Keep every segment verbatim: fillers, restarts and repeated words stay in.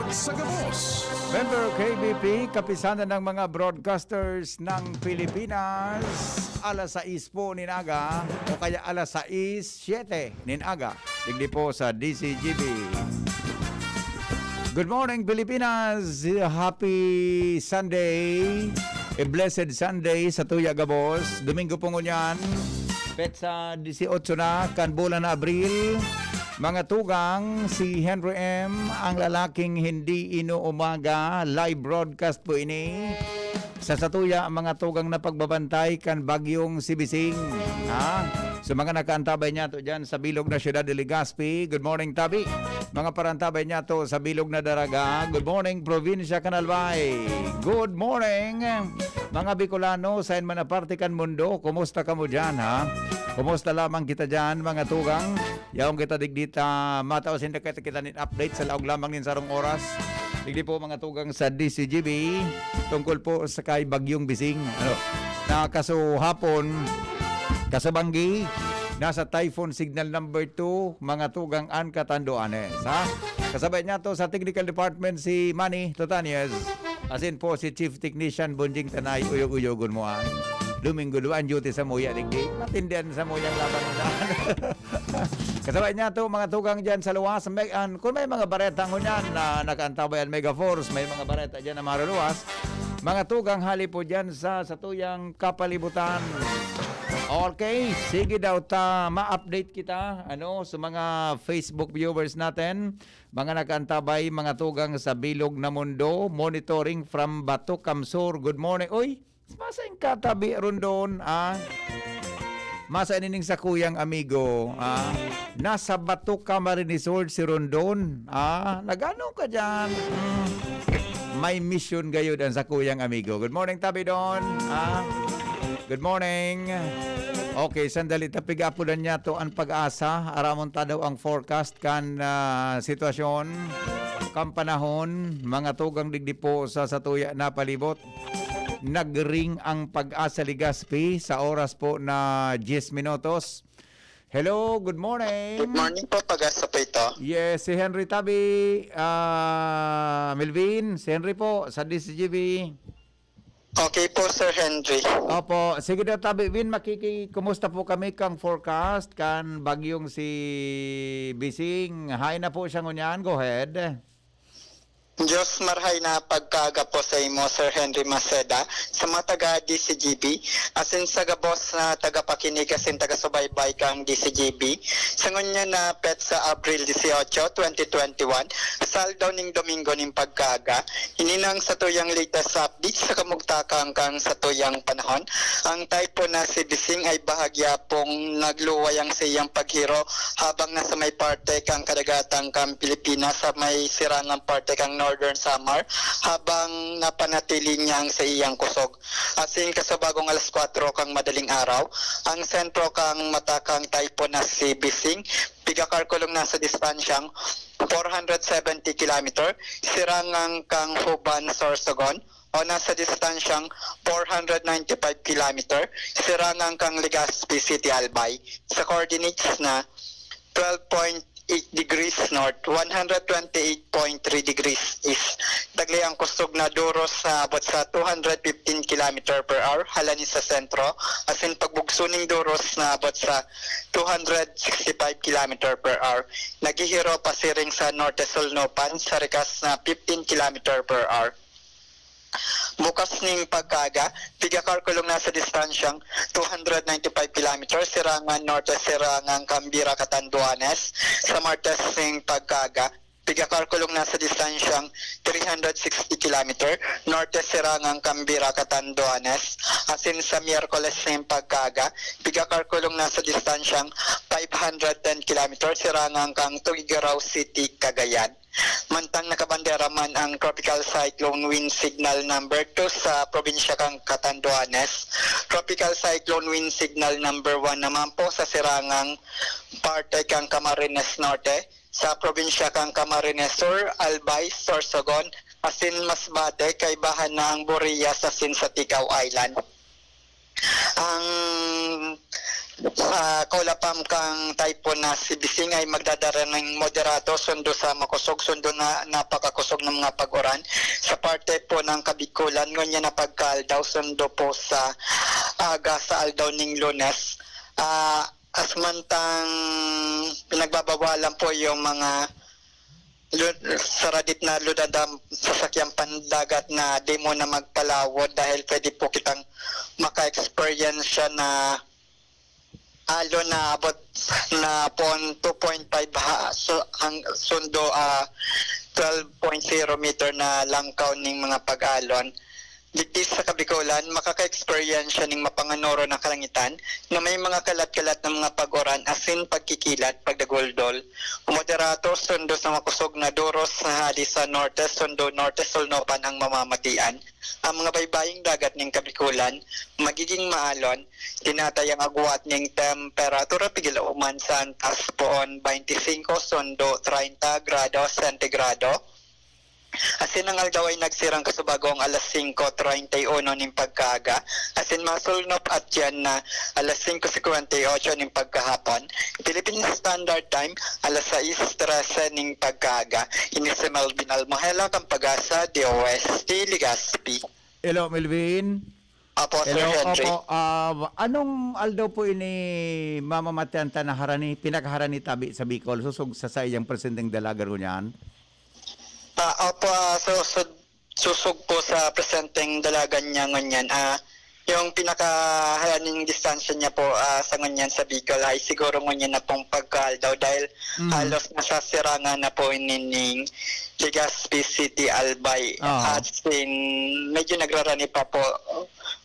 Sa gabos. Member K B P, Kapisanan ng mga Broadcasters ng Pilipinas, alas sais po nin aga o kaya alas sais, siyete nin aga, digdi po sa D C G B. Good morning, Pilipinas! Happy Sunday! A blessed Sunday sa tuya gabos. Domingo po ngunyan, petsa disiotso na kan bulan na Abril. Mga tugang, si Henry M, ang lalaking hindi inuumaga. Live broadcast po ini. Sa satuya, mga tugang na pagbabantay kan bagyong si Bising. Ha? So, mga nakaantabay niya to dyan sa bilog na siyudad de Legazpi. Good morning, Tabi. Mga parantabay niya to sa bilog na Daraga. Good morning, Probinsya kan Albay. Good morning, mga Bicolano, sain man na parte kan mundo. Kumusta kamo dyan, ha? Kumusta lamang kita dyan, mga tugang? Yaon kita digdi ta matao sinda kita, kita nin update sa laog lamang nin sarong oras. Digdi po, mga tugang, sa D C G B, tungkol po sa kay Bagyong Bising. Ano, na kaso hapon, kasabanggi, nasa typhoon signal number two, mga tugang, an Catanduanes, ha? Kasabay niya to sa technical department si Manny Totanies. Asin po si Chief Technician Bonjing Tanay, uyog-uyogon mo, ah. Domingo, duwa an duty sa muya, digdi. Matindihan sa muyang laban mo na. Kasabay niya to, mga tugang dyan sa luwas. May, an, kung may mga bareta ngunyan na nakaantabay an Mega Force, may mga bareta dyan na maruluwas. Mga tugang hali po dyan sa satuyang kapalibutan. Okay, sige daw ta, ma-update kita, ano, sa mga Facebook viewers natin, mga nakaantabay, mga tugang sa bilog na mundo, monitoring from Bato, Kamsur. Good morning. Uy, masa yung katabi, Rondon, ah? Masa nining sa kuyang amigo, ah? Nasa Bato, Camarines Sur si Rondon, ah? Nagano ka dyan? Hmm. May mission gayod ang sa kuyang amigo. Good morning, Tabi Don, ah? Good morning. Okay, sandali, tapigapulan niya to ang pag-asa. Aramon ta daw ang forecast kan, ah, sitwasyon, kan panahon, mga tugang digdi po sa satuya na palibot. Nagring ang pag-asa Legazpi sa oras po na diyes minutos. Hello, good morning. Good morning po, pag-asa po ito. Yes, si Henry Tabi, ah, Melvin, si Henry po sa D C G B. Okay po, Sir Henry. Opo, sige daw Tabi Vin, makiki-, kumusta po kami kang forecast kan bagyong si Bising? Hain na po siya ngunyan, go ahead. Diyos marhay na pagkaaga po sa imo, Sir Henry Maceda, sa mga taga D C G B, asin sa gabos na tagapakinig asin taga-subaybay kang D C G B. Sa ngunyan na petsa Abril dieciocho, twenty twenty-one, saldo ning Domingo ning pagkaaga, ini na ang satuyang latest update sa kamugtakan kang satuyang panahon. Ang typhoon na si Bising ay bahagya pong nagluway ang sa iyang paghiro habang nasa may parte kang kadagatan kang Pilipinas sa may sirangang parte kang Northern Samar, habang napanatili niya ang sa iyang kusog. Asin kasabagong alas kwatro kang madaling araw, ang sentro kang mata kang typhoon na si Bising, pigakalkulong na sa distansyang four hundred seventy kilometer, sirangan kang Huban, Sorsogon, o nasa distansyang four hundred ninety-five kilometer, sirangan kang Legazpi City, Albay, sa coordinates na twelve point eight degrees north, one hundred twenty-eight point three degrees east. Taglay ang kusog na duros na abot sa two hundred fifteen kilometer per hour halani sa sentro, asin pagbugso ning duros na abot sa two hundred sixty-five kilometer per hour. Naghihiro pasiring sa norte sulnupan sa rikas na fifteen kilometer per hour. Bukas ning pagkaaga, pigakalkulong na sa distansyang two hundred ninety-five kilometer, sirangan norte, sirangan Cambira, Catanduanes. Sa Martes ning pagkaaga, pigakalkulong na sa distansyang three hundred sixty kilometer, norte, sirangan Cambira, Catanduanes. Asin sa Miyerkules ning pagkaaga, pigakalkulong na sa distansyang five hundred ten kilometer, sirangan kang Tuguegarao City, Cagayan. Mantang nakabandera man ang Tropical Cyclone Wind Signal Number two sa probinsya kang Catanduanes, Tropical Cyclone Wind Signal Number one naman po sa sirangang parte kang Camarines Norte, sa probinsya kang Camarines Sur, Albay, Sorsogon, asin Masbate, kaibahan na ang Burias asin sa Tigao Island. Ang Sa kaulapam kang typhoon na si Bising ay magdadara nin moderato sundo sa makosog, sundo na napakakosog na mga pag-uran. Sa parte po ng Kabikolan, ngunyan na pagkaaldaw, sundo po sa aga sa aldaw ning Lunes. Ah, asmantang pinagbabawalan po yung mga lu-, saradit na luda na sasakyang pandagat na di muna magpalawod dahil pwede po kitang maka-experience siya na alon na abot na pon two point five ha, su-, hang, sundo, ah, twelve point zero meter na langkaw ning mga pag-alon. Digdi sa Kabikolan, makaka-experience siya ning mapanganoro na kalangitan na may mga kalat-kalat na mga pag-uran asin pagkikilat, pagdaguldol. Moderato sundo sa makosog na duros na hali sa norte, sundo norte, solnopan ang mamamatian. Ang mga baybaying dagat ning Kabikolan magiging maalon, tinatayang agwat ning temperatura pigil uman sa antas poon twenty-five sundo treinta grado sentigrado. Asin ang aldaw ay nagsirang kasubagong alas singko treinta y uno ning pagkaaga, asin masulnop at yan na alas singko singkwenta y otso ning pagkahapon, Philippine Standard Time, alas sais trese ning pagkaaga. Ini si Melvin Almohela, kan Pag-asa, D O S T, Legazpi. Hello, Melvin. Apo, Sir Hello, Henry. Opo. Ah, anong aldaw po ini mamamatian ta na harani, pinakaharani tabi sa Bicol, susog sa saiyang presenteng dalagan ngunyan? Ah, opo, ah, susog, susog po sa presenteng dalagan niya ngunyan. Ah, yung pinakaharaning distansya niya po, ah, sa ngunyan sa Bicol ay siguro ngunyan na pong pagkaaldaw dahil Mm. halos nasasirangan na po ini ning Legazpi City, Albay. Oo. At sin, medyo nagrarani pa po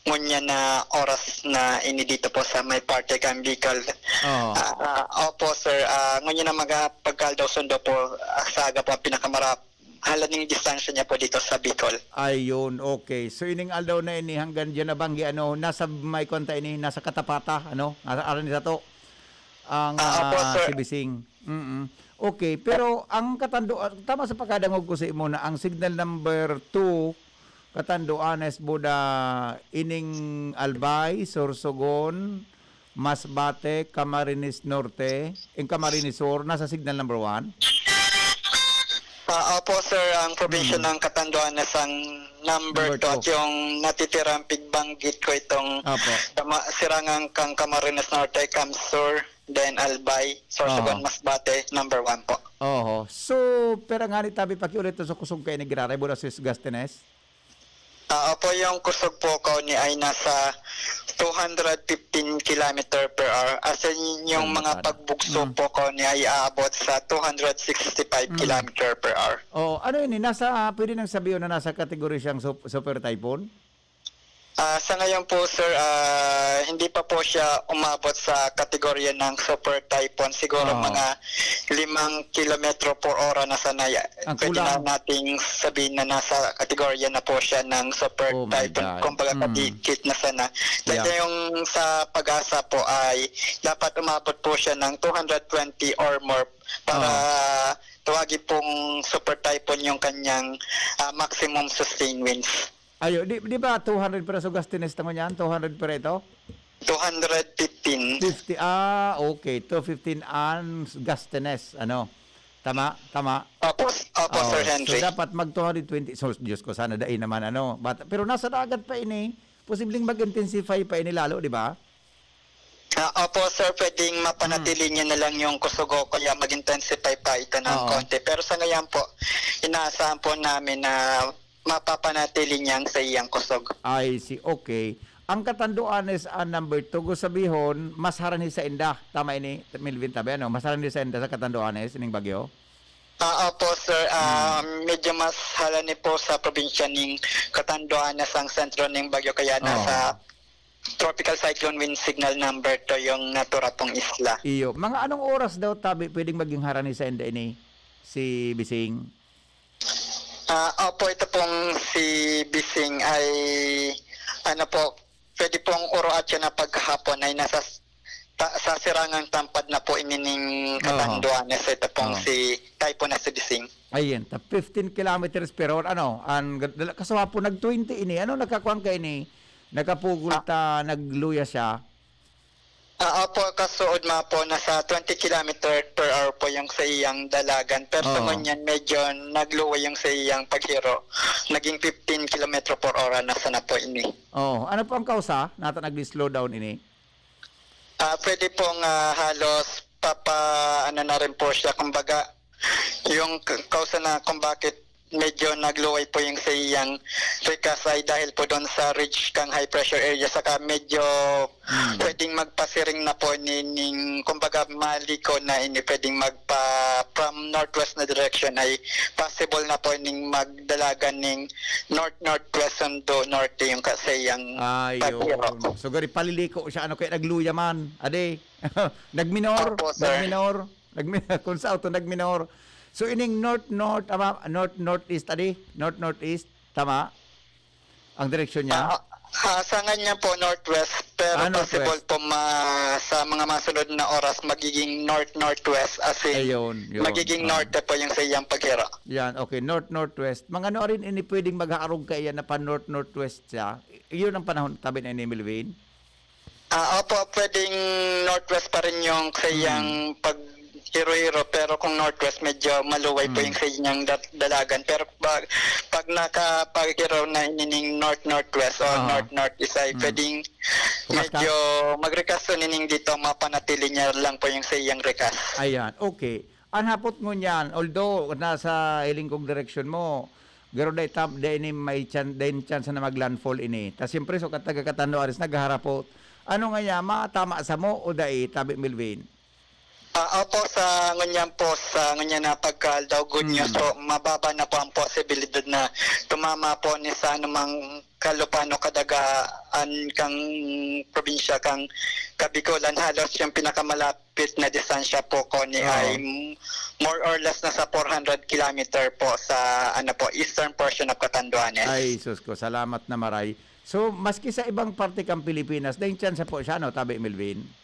ngunyan na oras na ini dito po sa may parte kan Bicol. Oo. Ah, ah, opo, sir. Ah, ngunyan na mga pagkaaldaw sundo po, ah, sa aga po ang pinakamarap-, halaning distansya niya po dito sa Bicol. Ayun, okay. So, ining aldaw na ini, hanggang diyan na banggi, ano, nasa may kwanta ini, nasa Katapata, ano? Nasa aran sa to. Ang, Ah, opo, ah, sir. Si Bising. Mm. Okay, pero ang katando-, ah, tama sa pagkadangog ko sa imo na ang signal number two, Catanduanes, Buda, ining Albay, Sorsogon, Masbate, Camarines Norte, in Camarines Sur, nasa signal number one? Ah, opo, sir, ang probinsya Hmm. ng Catanduanes ang number Number two, at two. Yung natitirang pigbanggit ko itong Opo. Tama, sirangan kang Camarines Norte, Camsur, then Albay, Sorsogon, Oho. Masbate, number one po. Oho. So, pero nga ni tabi, pakiulit to sa kusog kaini giraray, Buda, sis Gastines? Ah, opo, yung kusog po ko ni ay nasa two hundred fifteen kilometer per hour. As in, yung Ang mga matanda. pagbugso Mm. po ko ni ay aabot sa two hundred sixty-five Mm. kilometer per hour. Oh, ano yun eh? Nasa, ah, pwede nang sabihin na nasa kategorya siyang sup-, super typhoon? Ah, sa ngayon po, sir, ah, hindi pa po siya umabot sa kategorya ng super typhoon. Siguro Oo. mga limang kilometro por ora na sana ya-, Ang pwede na kulang. nating sabihin na nasa kategorya na po siya ng super Oh my typhoon. God. Kumbaga, Mm. kadikit na sana. Dahil Yeah. yung sa Pag-asa po ay dapat umabot po siya ng two hundred twenty or more para Oo. tawagin pong super typhoon yung kanyang, ah, maximum sustained winds. Ayo, di, di ba two hundred pira sa Gastines tango niyan? Two hundred pira ito? Two hundred fifteen. Fifty, ah, okay. Two fifteen ang Gastines, ano? Tama, tama. Opo, s-, opo, Oh, Sir Henry. So dapat mag two hundred twenty. So, Diyos ko, sana dai naman, ano. But, pero nasa dagat pa ini, posibleng mag-intensify pa ini lalo, di ba? Ah, opo, sir, pwedeng mapanatili Hmm. niya na lang yung kusog o kaya mag-intensify pa ito ng Oo. konti. Pero sa ngayon po, inaasahan po namin na mapapanatili niyang sa iyang kusog. I see. Okay. Ang Catanduanes ang number two. Gusto sabihon, mas harani sa inda. Tama ini, Melvin, tabi, ano? Mas harani sa inda sa Catanduanes, ining bagyo? Ah, opo, sir. Ah, Hmm. medyo mas harani po sa probinsya ning Catanduanes ang sentro ning bagyo, kaya Oo. nasa tropical cyclone wind signal number two yung natura pong isla. Iyo. Mga anong oras daw tabi pwedeng maging harani sa inda ini, si Bising? Ah, opo, ito pong si Bising ay, ano po, pwede pong uruat siya na paghapon ay nasa s-, ta-, sa sirangang tampad na po inining Oo. Catanduanes. Ito pong Oo. si typhoon na si Bising. Ayan, ta fifteen kilometers per hour, ano, ang gad-, dala-, kaso hapon nag twenty ini, ano, nagkakuan ka ini, nakapugol Ah. ta, nagluya siya. Ah, opo, kasuod ma po, nasa twenty kilometer per hour po yung sa iyang dalagan. Pero sa Oo. ngunyan, medyo nagluway yung sa iyang paghiro. Naging fifteen kilometro per hora na sana po ini. Oh, ano po ang kausa? Nata nag-slow down ini? Ah, pwede pong, ah, halos papa-, ano na rin po siya. Kumbaga, yung k-, kausa na kung bakit medyo nagluway po yung sa iyang rikas ay dahil po doon sa ridge kang high pressure area, saka medyo Hmm. pwedeng magpasiring na po ni-, ning, kumbaga, maliko na ini, pwedeng magpa-, from northwest na direction ay possible na po ning magdalagan ning north-northwest sundo norte yung ka-, sa iyang Ayun. paghiro. So, gari paliliko siya, ano, kaya nagluya man. Ade, nagminor, Opo, sir. nagminor, nagmi-, kung sa auto, nagminor. So, ining north-north, tama, north-northeast, ade, north-northeast, tama? Ang direksyon niya? Ah, ah, sa ngunyan po, northwest, pero Ah, possible northwest. po ma-, sa mga masunod na oras, magiging north-northwest, as in, Ayun, yun. magiging Ah. norte po yung sa iyang paghiro. Yan, okay. North-northwest. Mga ano rin ini pwedeng maghaarog kaiyan na pa north-northwest siya? Iyon ang panahon, tabi na ni Melvin? Ah, opo, pwedeng northwest pa rin yung sa Hmm. iyang paghiro-hiro, pero kung northwest, medyo maluway po Hmm. yung sa inyang da-, dalagan. Pero pag, pag nakapaghiro na inining north-northwest o Ah. north-northeast, ay Hmm. pwedeng Pumaskas? medyo magrikas inining dito, mapanatili niya lang po yung sa iyang rikas. Ayan, okay. An hapot ngunyan, although nasa hiling kong direksyon mo, garo dai tam-, dai ni may chan-, dai ni chance na mag-landfall ini. Ta siyempre, so, kataga-katano aris naghaharapot. Ano nga niya, matama sa mo o dai, tabi Melvin? Ah, opo, sa ngunyan po, sa ngunyan na pagka-aldaw, good news Mm. po, mababa na po ang posibilidad na tumama po ni sa anumang kalupahan o kadagaan kang probinsya kang Kabikolan. Halos yung pinakamalapit na distansya po, Connie, Oo. ay m-, more or less nasa four hundred kilometer po sa, ano po, eastern portion of Catanduanes. Ay, sus ko, salamat na maray. So, maski sa ibang parte kang Pilipinas, daing tsansa po siya, no, tabi, Melvin?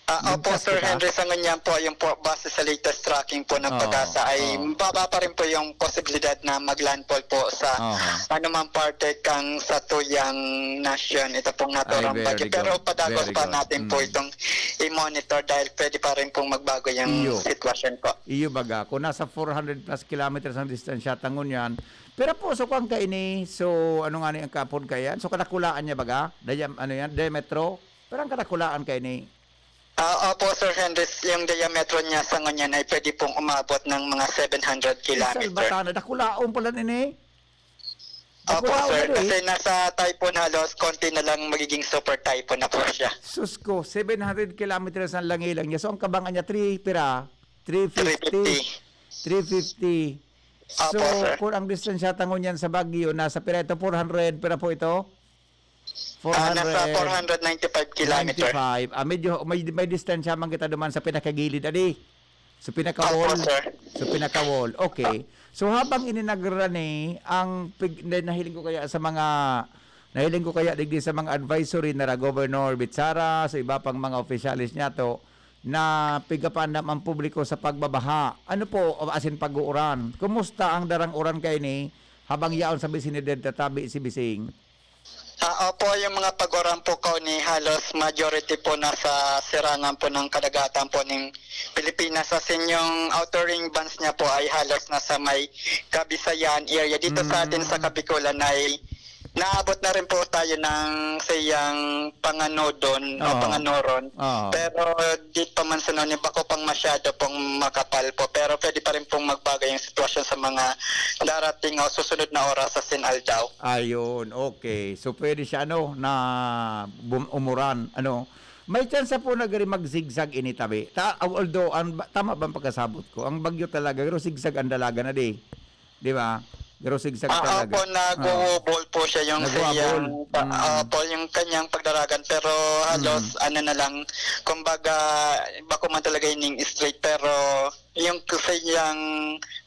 Ah, opo, Ligtas Sir kita? Henry, sa ngunyan po, yung po, base sa latest tracking po ng Oo, PAGASA, ay oo. mababa pa rin po yung posibilidad na mag-landfall po sa Aha. anumang parte kang satuyang nasyon. Ito pong Ay, naturang very bagyo. Pero good. padagos Very pa good. natin po Mm. itong i-monitor dahil pwede pa rin pong magbago yung Iyo. sitwasyon po. Iyo baga, kung nasa four hundred plus kilometers ang distansya, tangon yan. Pero po, so, kwan kaini, so, ano nga ni ang kapon kaya? So, kadakulaan niya baga? Diam-, ano yan? Diametro? Pero ang kadakulaan kaini? Ah, opo, Sir Henry, yung diametro niya sa ngunyan ay pwede pong umabot ng mga seven hundred Ay, kilometer. Salvatana, dakulaon pala nini. Opo, Dakulaon sir, na rin. kasi nasa typhoon halos, konti na lang magiging super typhoon na po siya. Sus ko, seven hundred kilometers ang langi lang niya. So, ang kabangan niya, three pira? Three fifty. Three fifty. Three fifty. Opo, So, sir. kung ang distansya tangon yan sa Baguio, nasa pira ito, four hundred, pira po ito? Ah, nasa four hundred ninety-five kilometer. Ninety-five. Ah, medyo may, may distansya man kita duman sa pinakagilid, adi. Sa pinaka-wall. Opo, sir. Sa pinaka-wall. Okay. So, habang ini nagrani, ang pig-, na-, nahiling ko kaya sa mga, nahiling ko kaya digdi sa mga advisory na ra Governor Bitsara, sa iba pang mga opisyalis niya to, na pigapaandam ang publiko sa pagbabaha. Ano po, asin pag-uuran? Kumusta ang darang uran kaini habang yaon sa bisinidad tatabi si Bising? Ah, opo, yung mga pag-uran po, Connie, halos majority po nasa sirangan po ng kadagatan po ng Pilipinas. As in, yung outer ring bands niya po ay halos nasa may Kabisayan area. Dito sa atin sa Mm. Kabikulan ay naabot na rin po tayo ng sayang panganodon o Oo. panganuron. Oo. Pero di pa man sa noni, bako pang masyado pong makapal po. Pero pwede pa rin pong magbago yung sitwasyon sa mga darating o susunod na oras sa sinaldaw. Ayun, okay. So, pwede siya, ano, na bum-, umuran, ano. May tsansa po na gari mag-zigzag ini, tabi. Ta-, although, ang ba-, tama ba ang pagkasabot ko? Ang bagyo talaga, pero zigzag ang dalaga na di. Di ba? Pero zigzag Ah, talaga. opo, nagwo-wobble po siya yung Nagwo-wobble. sa iyang pa-, Mm. opo, yung kanyang pagdaragan. Pero halos, Mm. ano na lang, kumbaga, bako man talaga ining straight, pero yung sa iyang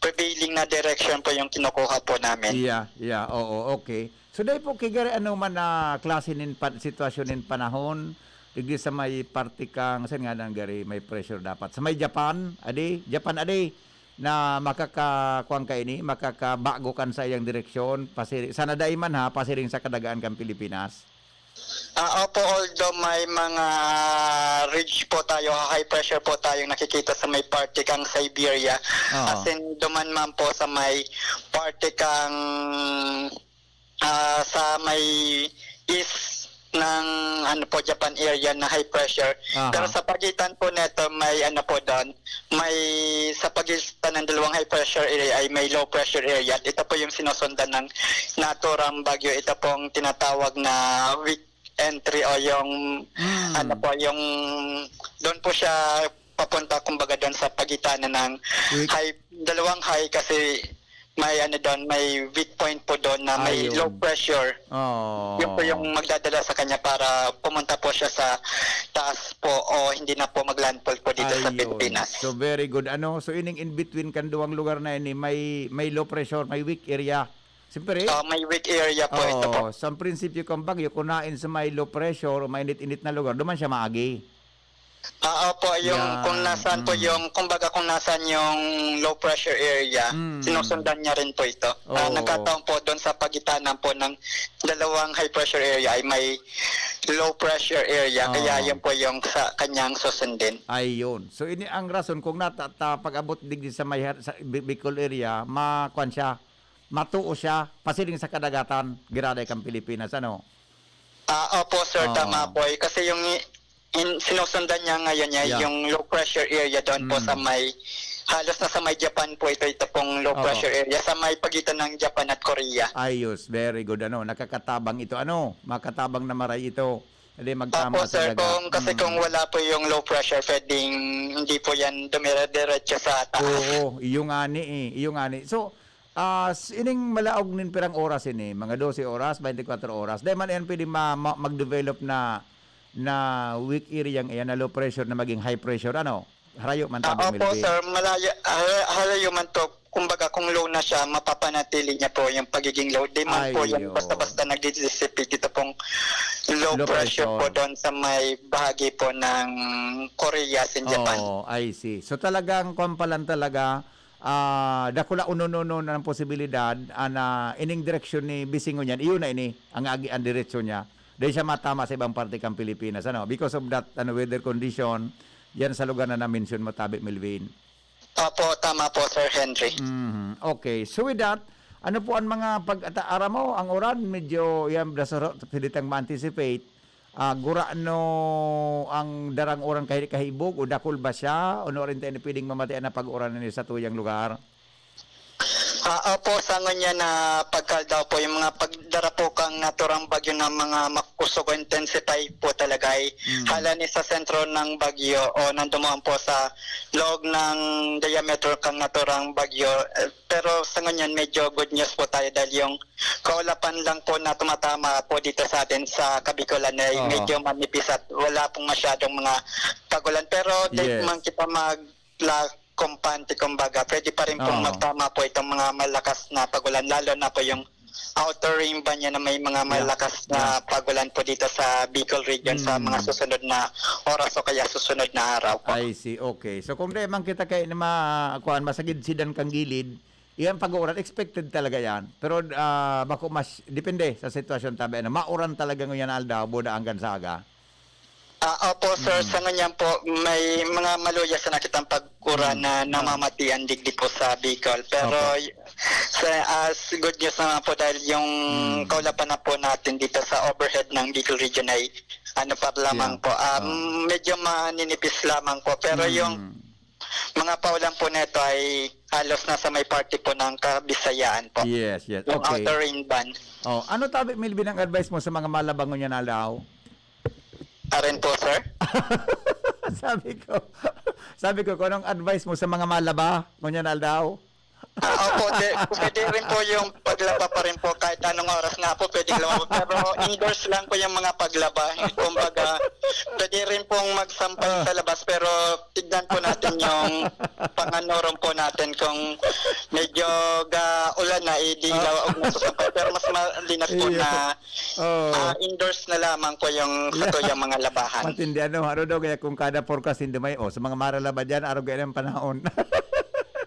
prevailing na direction po yung kinukuha po namin. Yeah, yeah, oo, okay. So, dahil po, kigari ano man na klase nin pa-, sitwasyon nin panahon, digdi sa may parte kang, saan nga nang gari, may pressure dapat. Sa may Japan, adi, Japan, adi, na makaka-, kuwan kaini, makakabago kan sa iyang direksyon, pasiri-, sana dai man ha, pasiring sa kadagaan kan Pilipinas. Ah, opo, although may mga ridge po tayo, high pressure po tayong nakikita sa may parte kang Siberia. Oo. As in, duman man po sa may parte kang ah, sa may east ng ano po, Japan area na high pressure. Aha. Pero sa pagitan po nito, may ano po doon, may sa pagitan ng dalawang high pressure area ay may low pressure area. At ito po yung sinusundan ng naturang bagyo. Ito pong tinatawag na weak entry o yung Mm. ano po, yung doon po siya papunta, kumbaga, doon sa pagitan ng Weak. High, dalawang high kasi may ano doon, may weak point po doon na may Ayun. Low pressure. Oh. Yun po yung magdadala sa kanya para pumunta po siya sa taas po o hindi na po maglandfall po dito sa Ayun. Pilipinas. So very good. Ano, so ining in between kan duwang lugar na ini may may low pressure, may weak area. Siyempre, Ah, may weak area po ito po. Oh, sa prinsipyo kang bagyo, kunain sa may low pressure o mainit-init na lugar, duman siya maagi. Ah, opo, yung Yeah. kung nasaan po Mm. yung, kumbaga kung nasaan yung low pressure area, Mm. sinusundan niya rin po ito. Ah, Oo. nagkataon po doon sa pagitanan po ng dalawang high pressure area ay may low pressure area, Oo. kaya yun po yung sa kanyang susundin. Ayun. So ini ang rason kung nata ta, pag-abot digdi sa may har- sa Bi- Bicol area, makuan siya, matuo siya, pasiring sa kadagatan, giraray kan Pilipinas, ano? Ah, opo, sir, Oo. Tama po. Eh, kasi yung i- in, sinusundan niya ngayon niya, Yeah. yung low pressure area doon po Mm. sa may, halos na sa may Japan po ito, ito pong low Opo. pressure area, sa may pagitan ng Japan at Korea. Ayos, very good. Ano, nakakatabang ito. Ano, makatabang na maray ito. Hindi magtama Opo, sir, talaga. Kung, kasi Mm. kung wala po yung low pressure, pwedeng hindi po yan dumire-diretso sa taas. Oo, iyo nga ni eh. Iyo nga ni. So, ah, s- ining malaog nin pirang oras ini, mga dose oras, twenty-four oras. Dahil man yan pwede ma- ma- mag-develop na na weak area yang iyan na low pressure na maging high pressure, ano? Harayo man Ah, tabi, opo, Melvin. Sir. Malaya, ah, halayo man to. Kumbaga, kung low na siya, mapapanatili niya po yung pagiging low. Di man po Ay, yan oo. Basta-basta nagdi-dissipate. Ito pong low, Low pressure, po pressure. Doon sa may bahagi po ng Korea sin Japan. Oh, I see. So talagang kwan pa lang talaga, ah, dakula uno-uno ang posibilidad ah, na ining direksyon ni Bisingo niyan, iyon na ini, ang agi ang diretso niya. Dahil siya matama sa ibang parte kang Pilipinas, ano? Because of that ano weather condition, yan sa lugar na na-mention mo, Tabi Melvin. Opo, tama po, Sir Henry. Mhm. Okay. So with that, ano po ang mga pag-ataara mo? Ang uran, medyo yan, dasaro, pwede tang ma-anticipate. Ah, gurano ang darang uran kahit kahibog o dakul ba siya? O no rin tayo pwedeng mamatian na pag-uran nini sa tuyang lugar? Ah, opo, sa ngunyan na pagkaldaw po, yung mga pagdara po kang naturang bagyo na mga makusog o intensify po talaga ay Mm. hala ni sa sentro ng bagyo o nandumaan po sa loob ng diameter kang naturang bagyo. Eh, pero sa ngunyan, medyo good news po tayo dahil yung kaulapan lang po na tumatama po dito sa atin sa Kabicolan ay Oo. Medyo manipis at wala pong masyadong mga pagulan. Pero di Yes. man kita mag la kumpante, kumbaga, pwede pa rin pong Oo. magtama po itong mga malakas na pagulan, lalo na po yung outer rim ba niya na may mga Yeah. malakas na Yeah. pagulan po dito sa Bicol region sa Mm. mga susunod na oras o kaya susunod na araw po. I see. Okay. So kung di man kita kay na ma kuan, masagid-sidan kang gilid, iyang pag-uuran expected talaga yan. Pero ah, bako mas depende sa sitwasyon tabi ano, mauran talaga ngayon aldaw, buda hanggang saga. Ah, opo, sir. Mm. Sa ngunyan po, may mga maluya sa nakitang pag-uran Mm. na namamatian digdi po sa Bicol. Pero Opo. y- sa, as good news naman po dahil yung Mm. kaulapan na po natin dito sa overhead ng Bicol region ay ano pa lamang Yeah. po. Ah, Ah. Medyo maninipis lamang po. Pero Mm. yung mga paulan po nito ay halos nasa may parte po ng Kabisayaan po. Yes, yes. Yung Okay. outer rim band. Oh, ano tabi Melvin ang advice mo sa mga malabang ngunyan aldaw? Arin po, sir. Sabi ko, sabi ko, kung anong advice mo sa mga malaba ngunyan aldaw? Ah, opo, de, pwede rin po yung paglaba pa rin po kahit anong oras nga po pwedeng lumaba. Pero indoors lang po yung mga paglaba. Kumbaga, pwede rin pong magsampay Ah. sa labas pero tignan po natin yung panganurong po natin kung medyo ga ulan na, eh, di Ah. laog na sa sampay. Pero mas malinas po Iya. na Oh. ah, indoors na lamang po yung sa Yeah. tuyang mga labahan. Matindi ano, ano daw kaya kung kada forecast hindi may, oh, sa mga maralaba dyan, araw ganyan ang panahon.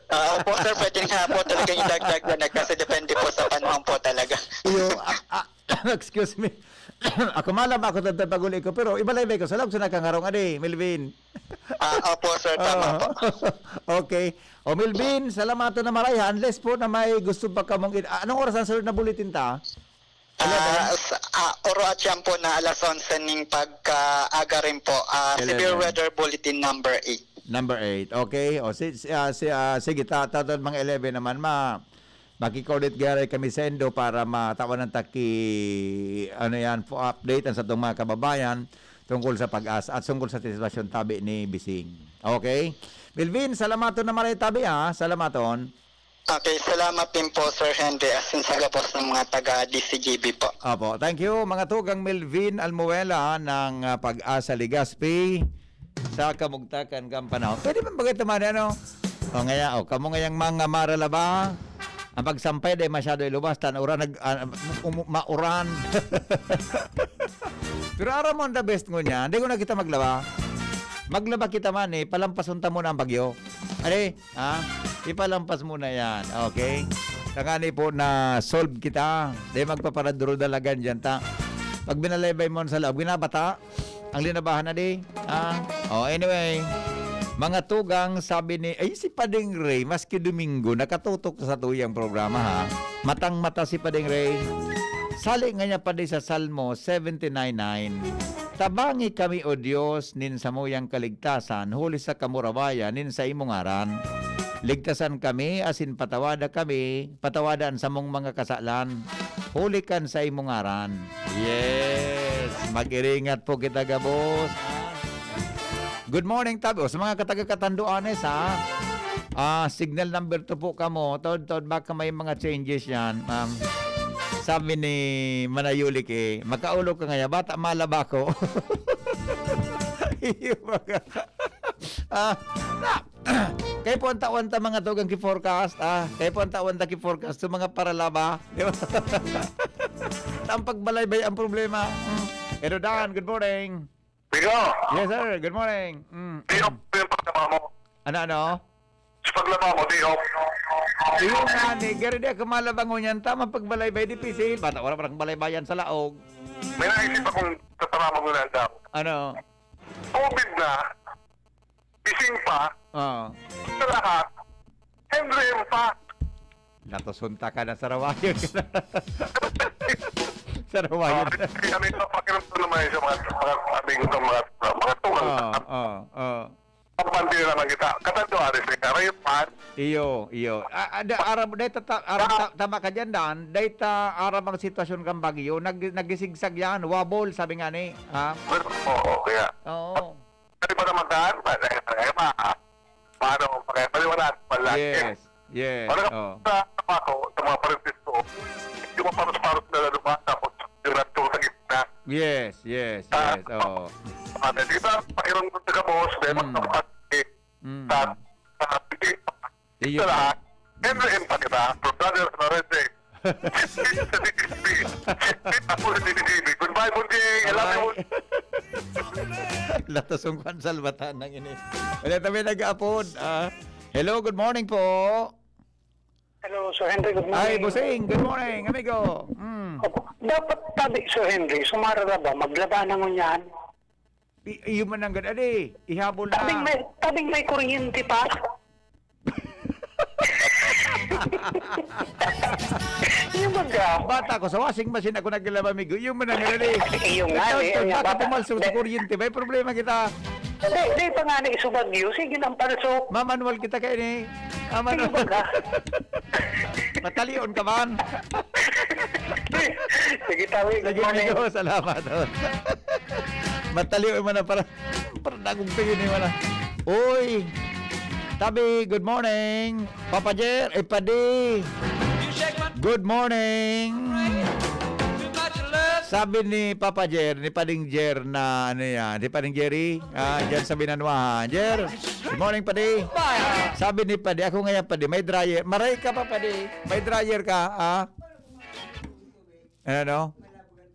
Ah, opo, sir, pwede nga po talagang idagdag yan eh, kasi depende po sa panahon po talaga. Iyo, ah, ah, excuse me. Ako malam, ako tadtad pag-uli ko, pero ibalaybay ko sa laog sa nakangharong adi, Melvin. Ah, opo, sir. Tama po. Okay. O, Melvin, salamaton na maray, ha. Unless po na may gusto pa kamong i-, ah, anong oras ang sunod na bulletin ta? Ah, sa, ah, oro at siyam po na alas onse ning pagkaaga rin po. Ah, severe Eleven. Weather Bulletin number eight. Number eight. Okay. O, si, si, ah, si, ah, sige, ta-, ta-, ta-, mga eleven naman, ma-, makikordit garay kami sa indo para matawan ng taki, ano yan, po update ang sa itong mga kababayan tungkol sa PAGASA at tungkol sa sitwasyon tabi ni Bising. Okay? Melvin, salamaton na maray tabi, ha? Salamaton. Okay, salamat din po, Sir Henry, asin sa gabos ng mga taga D C G B po. Opo, thank you. Mga tugang Melvin Almuela ng, ah, PAGASA Legazpi sa kamugtakan kan panahon. Pwede man bagay ito man, ano? O ngaya, o, kamo ngayang mga maralaba, ang pagsampay di masyado ilubas, tan uran, nag, ah, umu-, mauran. Pero aram mo, ang the best ngunyan, di ko na kita maglaba. Maglaba kita man eh, palampason ta muna ang bagyo. Are, ha? Ipalampas mo na yan, okay? Tangani po na solve kita. Di magpaparaduro dalagan dyan, ta. Pag binalaybay mo sa loob, ginabata, ang linabahan na di. Ah, oh, anyway. Mga tugang, sabi ni, ay, si Pading Ray, maski Domingo, nakatutok sa tuyang programa, ha? Matang-mata si Pading Ray. Sali nga niya pa di sa Salmo seventy-nine nine. Tabangi kami, O Dios, nin samuyang kaligtasan, huli sa kamurawayan nin saimong ngaran. Ligtasan kami, asin patawada kami, patawada an samong mga kasalan, huli kan saimong ngaran. Yes! Mag-iringat po kita gabos. Good morning, tabi. O, sa mga kataga-Catanduanes, ha? Ah, signal number two po kamo. Taod-taod baka may mga changes yan. Um, sabi ni Manayulik eh, "Makaulo ka ngaya, bata malaba ko." Iyo, baga. Ah, na, kaya po ang tawan ta mga tugang ki-forecast, ah. Kaya po ang tawan ta ki-forecast sa mga paralaba. Di ba? Ang pagbalaybay ang problema. Mm. Hello, Dan. Good morning. Bigo! Yes, sir. Good morning. Mm. Di off yung paglaba mo. Ano, ano? Sa paglaba mo, di off. Iyo nga ni, gari di ako malaba ngunyan, tama pagbalaybay, dipisil. Bata, wala parang balaybayan sa laog. May naisip akong tatarama mo na daw. Ano? COVID na, gising pa, Oo. Sa lahat, M R M pa. Natosunta ka na, sarawayon ka na. Sarawayon Ah, ka na. Kami ito, pakiramdam naman sa mga, mga amigo ng mga, mga tugang. Oo, oo, oo. Ang pandila naman kita. Katando, aris ni Karayapan. Iyo, iyo. Ah, ah, da, aram, dahil ta, ta, aram, ta, tama ka dyan, Dan. Dahil ta, aram ang sitwasyon kang bagyo, nag, nagisigsag yan, wobble, sabi nga ni. Ha? Oo, kaya. Oo. Ano ba naman, Dan? Pa, pa, pa, pa, paano? Pakipaliwanag, palagi. Yes, yes, Parang oh. Sa ako, sa mga parintis ko, yung maparos-paros na laluma, tapos yung nandun sa gitna. Yes, yes, Ah, yes, oo. Ano, di ba, pakiramdam sa gabos, may Mm. magkapatid. Mm. Sa, sa, Iyo. Sa lahat, M R M pa kita, from Brother Florente. Ako sa D D T V. Goodbye, Bunjing. I love you. Bye. Latos ang kwan, salbatan ng ini. Wala tabi nag-aapod. Ah, hello, good morning po. Hello, Sir Henry. Good morning. Ay, Busing. Good morning, amigo. Mm. Opo. Dapat tabi, Sir Henry, sumarara ba? Maglaba na ngunyan. I-, iyo man ang gad-, adi, ihabol na. Tabing may, tabing may kuryente pa. Yung baga. Bata ko, sa washing machine ako naglalaba, amigo. Iyo man ang gad-, adi. Iyo nga, Ikaw, eh, ikaw, nga, baka bata. Pumalso sa Di- kuryente, may problema kita. Di, di pa nga na isubagyo. Sige nang palso. Mamanual kita kayo ni. Mamanual. Sige, baga. Matalion ka man. Sige, tabi. Good Sige, morning. Amigo. Salamat. Matalion mo na para, para dagog kayo ni wala. Uy. Tabi, good morning. Papa Jer, eh, Padi. Good morning. Sabi ni Papa Jer, ni Pading Jer na ano yan, ni Pading Jerry, ah, dyan sa Binanwahan. Jer, good morning, Padi. Sabi ni Padi, ako ngayon, Padi, may dryer. Maray ka pa, Padi. May dryer ka, ah? Ano, no?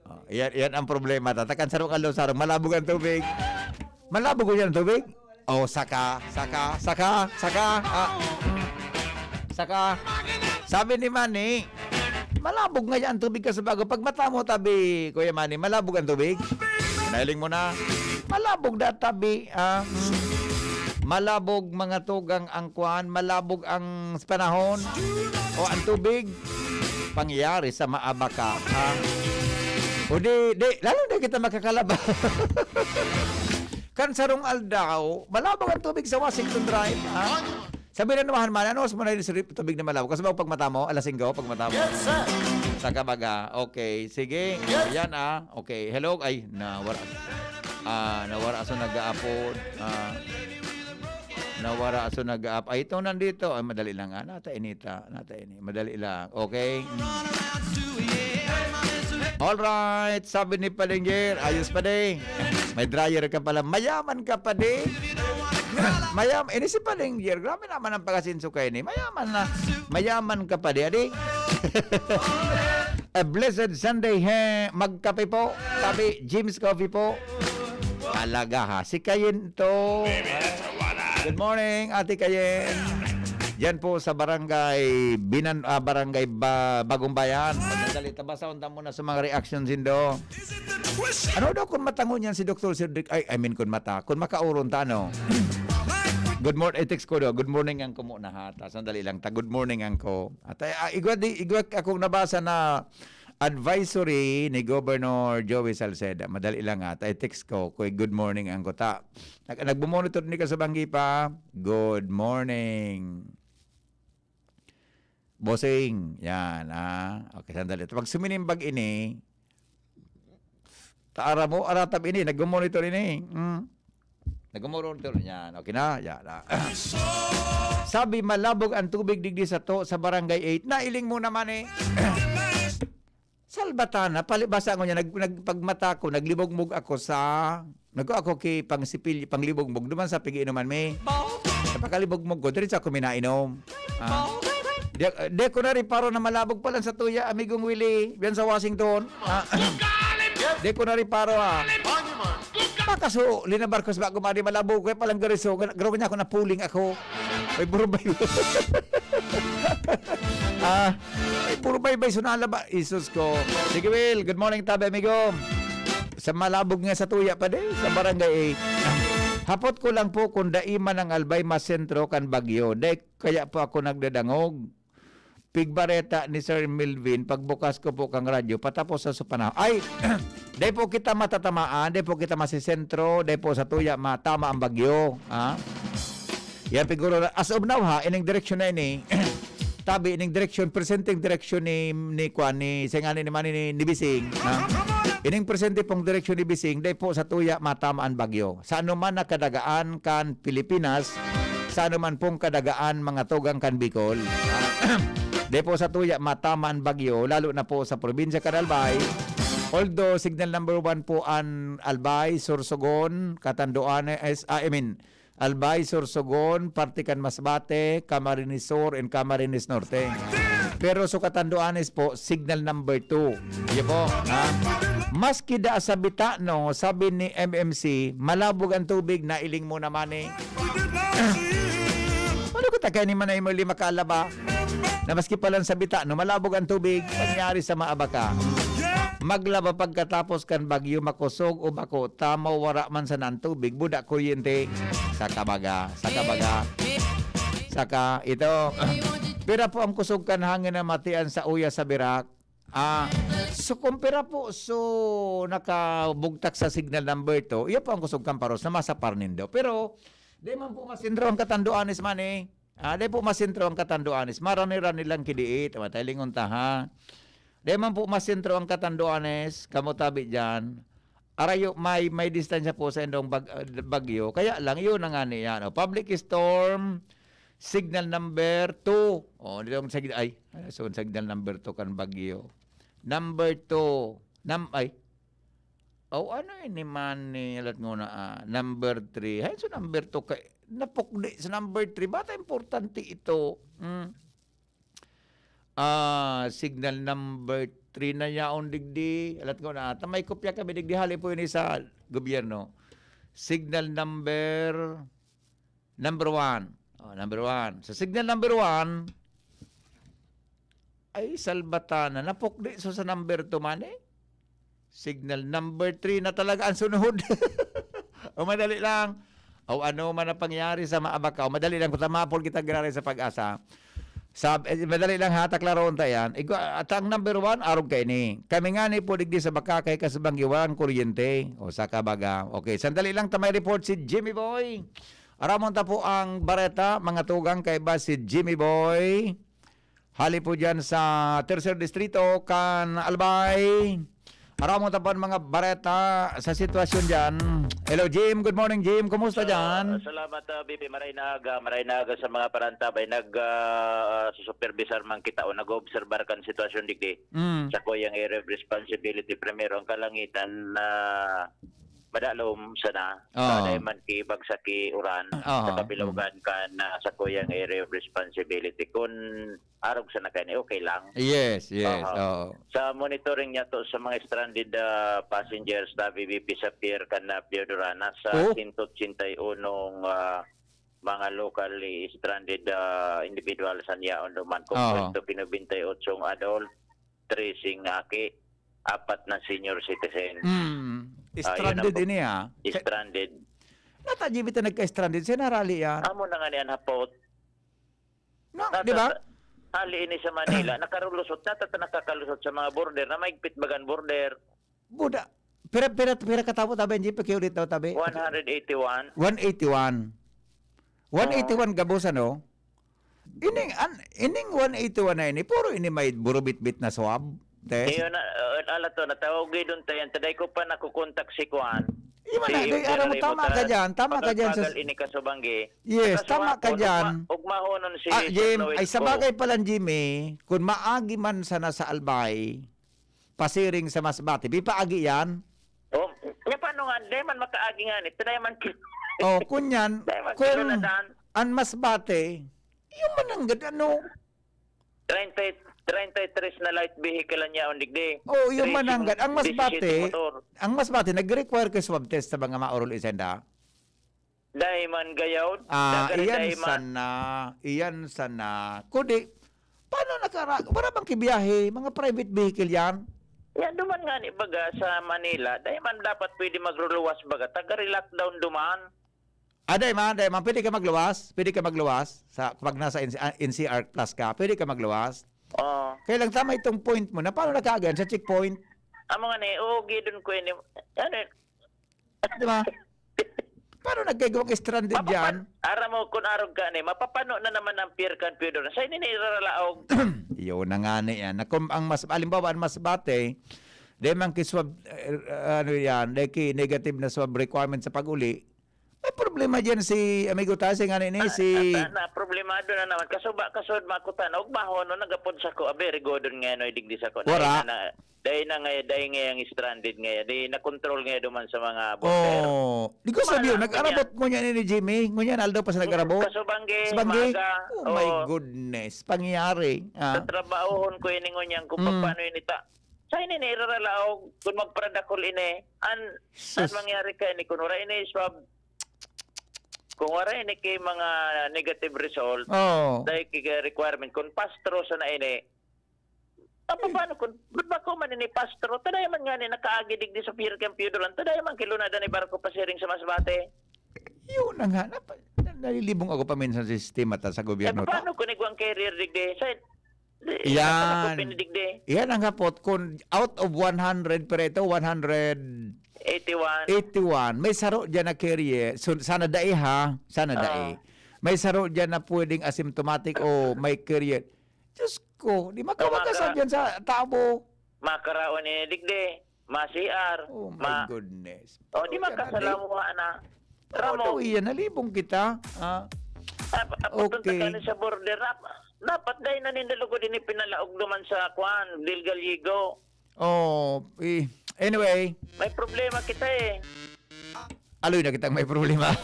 Oh, yan, yan ang problema. Tatakan sa rukalo, sarong malabog ang tubig. Malabog yan ang tubig? Oh, saka, saka, saka, saka. Ah, mm. Saka. Sabi ni Manny, Malabog ngaya ang tubig ka sa bago. Pag mata mo, tabi, Kuya Manny, malabog ang tubig. Nailing mo na. Malabog da, tabi. Ah, mm. Malabog mga tugang ang kwan. Malabog ang panahon o ang tubig. Pangyari sa maabaka. Ah. O di, di, lalo na kita makakalaba. Kan sarong aldaw, malabog ang tubig sa Washington Drive. Ah. Sabi na naman, man, ano, mas mo na yung tubig na malabog? Kasi pag mata mo, alas singko, pag mata mo. Yes, sir. Sa kabaga. Okay, sige. Yes. Yan, ah. Okay. Hello? Ay, nawara. Ah, nawara sa nag-aapod. Ah, nawara sa nag-aap. Ay, ito nandito. Ay, madali lang, ah. Nata inita. Nata ini. Madali lang. Okay? Mm. All right. Sabi ni Paling Jer, ayos pa di. May dryer ka pala. Mayaman ka pa di. Mayam, ini si Paling Jer. Grabe naman ang pag-asenso kayo ni. Mayaman na. Mayaman ka pa di, adi? A blessed Sunday, he. Magkape po. Tabi, Jim's Coffee po. Talaga, ha. Si Kayen to. Good morning, Ate Kayen. Yan po sa barangay Binan, ah, barangay Ba-, Bagong Bayan. Pagkadali, tabasa, unta muna sa mga reaction sindo. Ano daw kung matangon yan si Doktor Cedric? Ay, I mean, kung mata, kung makauron ta, ano? Good morning, i-text ko daw. Good morning ang ko muna, ha. Ta, sandali lang, ta, good morning ang ko. At, ah, igwa, di, igwa akong nabasa na advisory ni Governor Joey Salceda. Madali lang, ha. Ta, i-text ko, kung good morning ang ko. Ta, nag-, nagmumonitor ni ka sa Banggi pa. Good morning. Bossing, yan, ah. Okay, sandali. Pag suminimbag ini, taara mo, aratab ini, nagmumonitor ini. Hmm. Nagmumonitor, yan. Okay na, yan, ah. Sabi, malabog ang tubig digdi sa to, sa Barangay eight. Nailing mo naman eh. Salbatana, palibasa ko niya, nag-, nagpagmata ko, naglibogmog ako sa, nagko ako ki pangsipil, panglibogmog, duman sa pigiinuman mi. Sa pakalibogmog ko, diretso ako minainom. Ah. Di, di ko na riparo na malabog pa lang sa tuya, amigong Willie, yan sa Washington. Ah. Di ko na riparo, ah. Pakaso, linabar ko sa bago madi malabog, kaya palang gariso, gra-, grabe niya ako, napuling ako. May burubay. Ah, may burubay-bay, sunala ba? Isus ko. Sige, Will. Good morning, tabi, amigo. Sa malabog nga sa tuya pa di, sa barangay eight. Hapot ko lang po kung dai man ang Albay mas sentro kan bagyo. Dai kaya po ako nagdadangog. Pigbareta ni Sir Melvin, pagbukas ko po kang radyo, patapos sa supanaw. Ay, dai po kita matatamaan, dai po kita masisentro, dai po sa tuya matama ang bagyo. Ha? Yan, siguro, as of now, ha, ining direksyon na ini, tabi, ining direksyon, presenteng direksyon ni, ni, kwan, ni, singani ni Manny, ni, ni Bising, ha? Ining presente pong direksyon ni Bising, dai po sa tuya matama ang bagyo. Sa anuman na kadagaan kan Pilipinas, sa anuman pong kadagaan mga tugang kan Bicol, ha? Dai po sa tuya matama ang bagyo, lalo na po sa probinsya kan Albay. Although, signal number one po an Albay, Sorsogon, Catanduanes, ah, I mean, Albay, Sorsogon, parte kan Masbate, Camarines Sur, and Camarines Norte. Pero sa Catanduanes po, signal number two. Iyo po, ha? Maski da sa Bitano, sabi ni M M C, malabog ang tubig, nailing mo naman eh. Ano ko ta kaya ni Manay mo lima kalaba? Na maski pa lang sa Bitano, malabog ang tubig, pangyari sa maabaka. Maglaba pagkatapos kan bagyo, makosog o bako, tamo wara man sana ang tubig, buda kuryente. Sa kabaga, sa kabaga. Saka ito, pira po ang kusog kan hangin na matian sa uya sa birak? Ah, so kung pira po, so nakabugtak sa signal number two, iya po ang kusog kan paros na masapar nindo. Pero, di man po masentro ang Catanduanes man eh. Ah, di po masentro ang Catanduanes. Marani-rani lang kidiit. Matay lingon ta, ha? Di man po masentro ang Catanduanes. Kamo tabi dyan. Arayo, may, may distansya po sa indong bag-, ah, bagyo. Kaya lang, yun na nga niya, no? Public storm, signal number two. Oh, dito yung sig-, ay, so, signal number two kan bagyo. Number two. Nam-, ay. Oh, ano ini man ni, alat ngona, ah, number three. Ay, so number two kay, napukdi sa number three. Bata importante ito. Hmm. Ah, signal number three na yaon digdi. Alat ngona, ta may kopya kami digdi, hali po ini sa gobyerno. Signal number, number one. Oh, number one. Sa signal number one, Ay, salbatana. Napukdi so sa number two man eh. Signal number three na talaga ang sunod. O madali lang. O ano man ang pangyari sa Maabaka. O madali lang. Kung tamapol kita grabe sa pag-asa. Sab eh, madali lang ha, taklaron ta yan. Igwa, at ang number one, arog kaini. Kami nga ni po digdi sa Baka kay kasubang giwaran kuryente. O sa kabaga. Okay, sandali lang ta may report si Jimmy Boy. Aramon ta po ang bareta, mga tugang kay ba si Jimmy Boy. Hali po dyan sa Tercer Distrito, kan Albay. Aramon ta po ang mga bareta sa sitwasyon dyan. Hello, Jim. Good morning, Jim. Kumusta Ah, dyan? salamat, ah, B P. Maray na aga, maray na aga sa mga parantabay. Nag, ah, susupervisar man kita o nag-oobserbar kan sitwasyon digdi Mm. sa kuyang area of responsibility. Primero, ang kalangitan na madalom sana. Oo. Ah, dahil man ki bagsak ki uran Aha. sa kabilaugan kan, ah, sa kuyang area of responsibility. Kun arog sana kaini, okay lang. Yes, yes. Aha. Oo. Sa monitoring niya to sa mga stranded, ah, passengers na B B P sa pier kan, ah, Piodorana, sa Oh. sento otsenta y unong, ah, mga locally stranded, ah, individuals an yaon duman. Oo. Kompleto, kinubintay otsong adult, treseng aki, apat na senior citizen. Hmm. Ah, yun Stranded ang ini, ah. Stranded. Nata, Jimmy, ta nagka-stranded. Siya narali yan. Amo na nga ni an hapot. No, Nata-, di ba? Hali ini sa Manila. Nakarulusot. Nata, ta nakakalusot sa mga border na maigpit bagan border. Buda. Pira, pira, pira katawo tabi, Jimmy? Pakiulit daw tabi. One hundred eighty-one. One eighty-one. One eighty-one Oo. gabos, ano? Ining, an, ining one eighty-one na ini, puro ini may burubitbit na swab test? Iyo na, uh, ala to, natawag gidon tayan. Taday ko pa nakukontak si Kuan. Iyo man Si na, day, aram mo, Jerry tama ka Mutar. dyan, tama ka dyan sa Pagal-pagal ini kasubanggi. Yes, Kaso tama ka hapon, dyan. ugma-, ugmahonon si Ah, Sir Jim, Noel ay sa ko. bagay pa lang, Jimmy, kung maagi man sana sa Albay, pasiring sa Masbate, pipaagi yan? Oh, nya paano nga, di man makaagi nga ni, taday man ki-, Oh, kunyan, di man kung kilunadan. Ang Masbate, yung mananggad, ano? Treinta, treinta y tres na light vehicle ang yaon digdi. Oh, yung Three mananggad. Ang Masbate, disisete motor. Ang Masbate, nag-require ka swab test sa mga maorol isenda? Dai man gayod. Ah, Dagari iyan dai man. sana, iyan sana. Kundi, paano nakara-, wala bang kibiyahe? Mga private vehicle yan? Yan, duman nga ni baga sa Manila, dai man dapat pwede magluluwas baga. Taga-lockdown duman. Ah, dai man, dai man. Pwede ka magluwas? Pwede ka magluwas? Sa, pag nasa N C, ah, N C R plus ka, pwede ka magluwas? Oo. Kaya lang tama itong point mo na paano nakaagi yan sa checkpoint? Amo nga ni, oo, gidon ko ini. Ano yun? Di ba? Paano nagkaigwang stranded Mapapan-, dyan? Aram mo, kung arog ka ni, mapapano na naman ang pier kan Piodor. Sa ini ni iraralaog. Iyo na nga ni yan. Na kung ang mas, halimbawa, ang Masbate, di man ki swab, eh, ano yan, di ki negative na swab requirement sa pag-uli, may problema dyan si amigo Tasing, ano ini, Ah, si ah, na, problemado na naman. Kasuba, kasud, makutan. Og baho, no, nagapod sa ko, abi, rigodon nga, no, digdi sa ko. Wara. Dahil na, na, dahil na nga, dahil nga yung stranded nga, di na-control nga duman sa mga border. Oh, di ko Ma-, sabi yun, na, nag-arabot ngunyan ni Jimmy, ngunyan aldaw pa sa nag-arabot. Kasubangge, Sa Bangge? Maga, Oh my oo. goodness, pangyayari. Ah. Sa trabahohon ko ini ngunyan kung Mm. paano ini ta. Sa ini ni iraralaog, kung magparadakol ini, an, an Sus. mangyari ka ini, kung wala ini swab, kung wala ini kay mga negative result, Oo. dahil kay requirement, kung pastro sa na ini, apa, paano kung, ba't ba ko man ini pastro? Taday man nga ni nakaagi digdi sa pier kan Piodor, taday man kilunadan ni barko pasiring sa Masbate. Yun na nga, napa-, na-, nalilibong ako paminsan sa sistema ta sa Eh, gobyerno ta. paano kung igwang carrier digdi? Sa, di, Yan. paano kung pinidigdi? Yan ang hapot. Kung out of one hundred, pero ito, one hundred Eighty-one. eighty-one, may saro dyan na carrier. So, sana dai ha, sana Oo. dai. May saro dyan na pwedeng asymptomatic o may carrier. Diyos ko, di makawagasan Maka- dyan sa tabo. Makaraon ni digdi, ma-C R, Oh my ma- goodness. Oh, di Ano yan, makasalamuha na. Ano Ramo. daw iyan? Nalibong kita. Ah, Ah, pa-, papunta Okay. ka na sa border. Rap-, dapat dahil naninda lugod ini pinalaog naman sa kwan, Del Gallego. Oh, eh, anyway. May problema kita eh. Aloy na kitang may problema.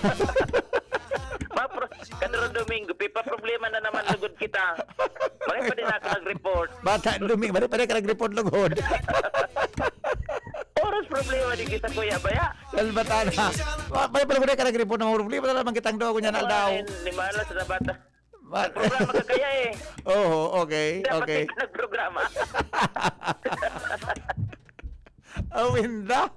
Mapro-, Kadro Domingo, pipa-problema na naman lugod kita. Maray pa din ako nag-report. Bata, Domingo, maray pa din ka nag-report lugod. Oras problema din kita, Kuya Baya. Salbatana. Ma-, maray pa lugod ka nag-report ng mga problema na naman kitang daw, kunya na Wala daw. rin, ni Malas na bata. Ma- Nagprograma ka kaya eh. Oo, okay, Dapat okay. ikaw nagprograma. Awinda,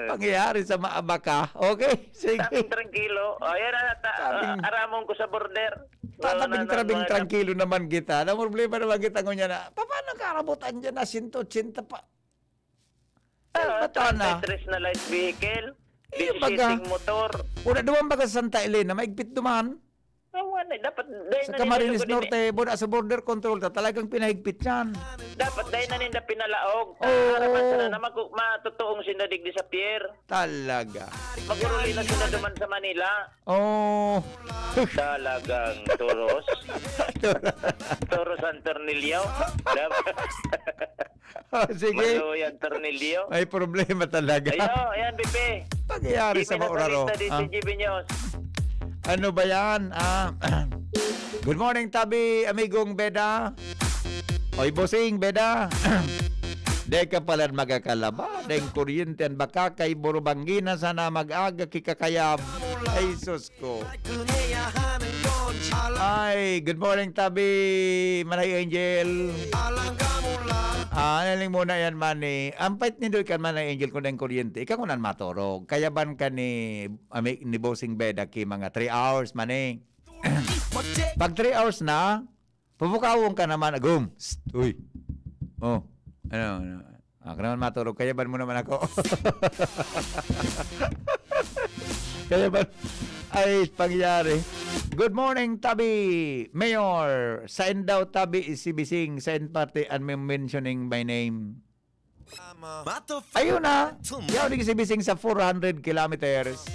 pangyayari sa maabaka. Okay, sige. Tabing trangkilo. O, yan na, ta- Tabing- ah, aramon ko sa border. Tatabing-trabing trangkilo naman kita. Ang problema naman kita ngunyan na, paano karabutan dyan na sento ochenta pa? Ah, Ay, bata na. Thirty-three na light vehicle, Iyo, baga. Disisiteng motor. Una, duman baga sa Santa Elena, maigpit duman. Awan eh, dapat dahil Sa na Camarines nila Norte, buna sa border control, ta talagang pinahigpit yan. Dapat dahil na ninda pinalaog. Oo. Para man sana na magu- matutuong sinda digdi sa pier. Talaga. Maguruli na sila duman sa Manila. Oh. Talagang turos. Turos ang tornilyo. Dap- Oh, sige. Maluya ang tornilyo. May problema talaga. Ayo, ayan, Bibi. Pangyayari sa Mauraro. Dito sa G B News. Ano ba yan? Ah, good morning, tabi, amigong Beda. Oy, bossing, Beda. Di ka pala makakalaba. Deng kuryente, an baka kay Burubangina sana mag-aga kikakayab. Ay, sus ko. Ay, good morning, tabi, Manay Angel. Ah, naling muna yan, Manny. Ang pait ni Doy kan Manay Angel kung deng kuryente. Ikaw kunan maturog. Kayaban ka ni, ami, ni Bossing Beda ki mga three hours, Manny. Pag three hours na, pupukawon ka naman, agum. Psst, uy. Oh, ano, ano. Ako naman maturog, kayaban mo naman ako. Kayaban. Ay, pangyayari. Good morning, tabi. Mayor, sain daw tabi si Bising? Sain parte an may mentioning by name? Ayun na. Yaw, di si Bising sa four hundred kilometers.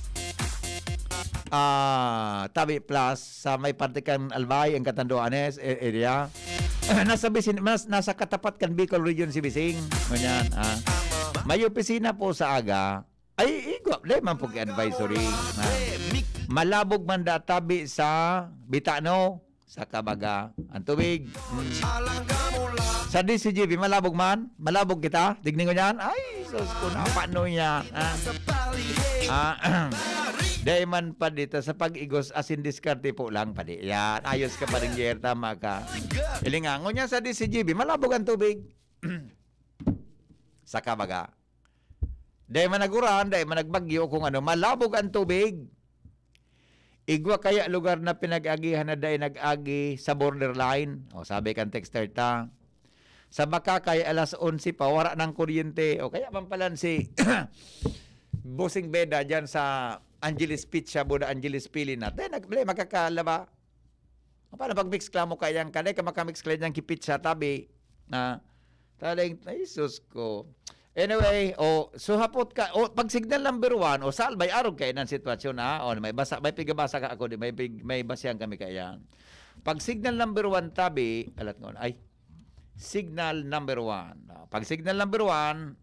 Ah, tabi plus sa may parte kan Albay, ang Catanduanes e-, area. Nasa bisin-, nas-, nasa katapat kan Bicol Region si Bising. Ngunyan, ah. May opisina po sa aga. Ay, igwa, dai man po ki advisory. Ah. Malabog man da tabi sa Bitano, sa Kabaga, ang tubig. Mm. Sa D C G B, malabog man? Malabog kita? Digningon yan? Ay, sus ko na, paano yan? Ah, ah, dai man pa dito sa pag-igos asin diskarte po lang, padi. Yan, ayos ka pa rin, Jer, tama ka. Ilingangon niya sa D C G B, malabog ang tubig. Sa Kabaga. Dai man nag-uran, dai man nagbagyo, kung ano, malabog ang tubig. Igwa kaya lugar na pinag-agihan na dai nag-agi sa borderline. O, sabi kan texter ta. Sa Bacacay, alas onse pa, wara nang kuryente. O, kaya man palan si Bossing Beda dyan sa Angeles Pizza, Buda Angeles Pili na. Dai nag-, dai makakalaba. Paano pag mix klamo kayang ka? Dai ka makamix kaya dyan ki pizza, tabi. Na, taling, ay, sus ko. Anyway, o, so hapot ka, o, pag signal number one, o, Salbay, arog kayo ng sitwasyon, ha? O, may basa, may pigabasa ka ako, di, may pig-, may basihan kami kaya. Pag signal number one, tabi, alat ngon, ay, signal number one. Ah, pag signal number one,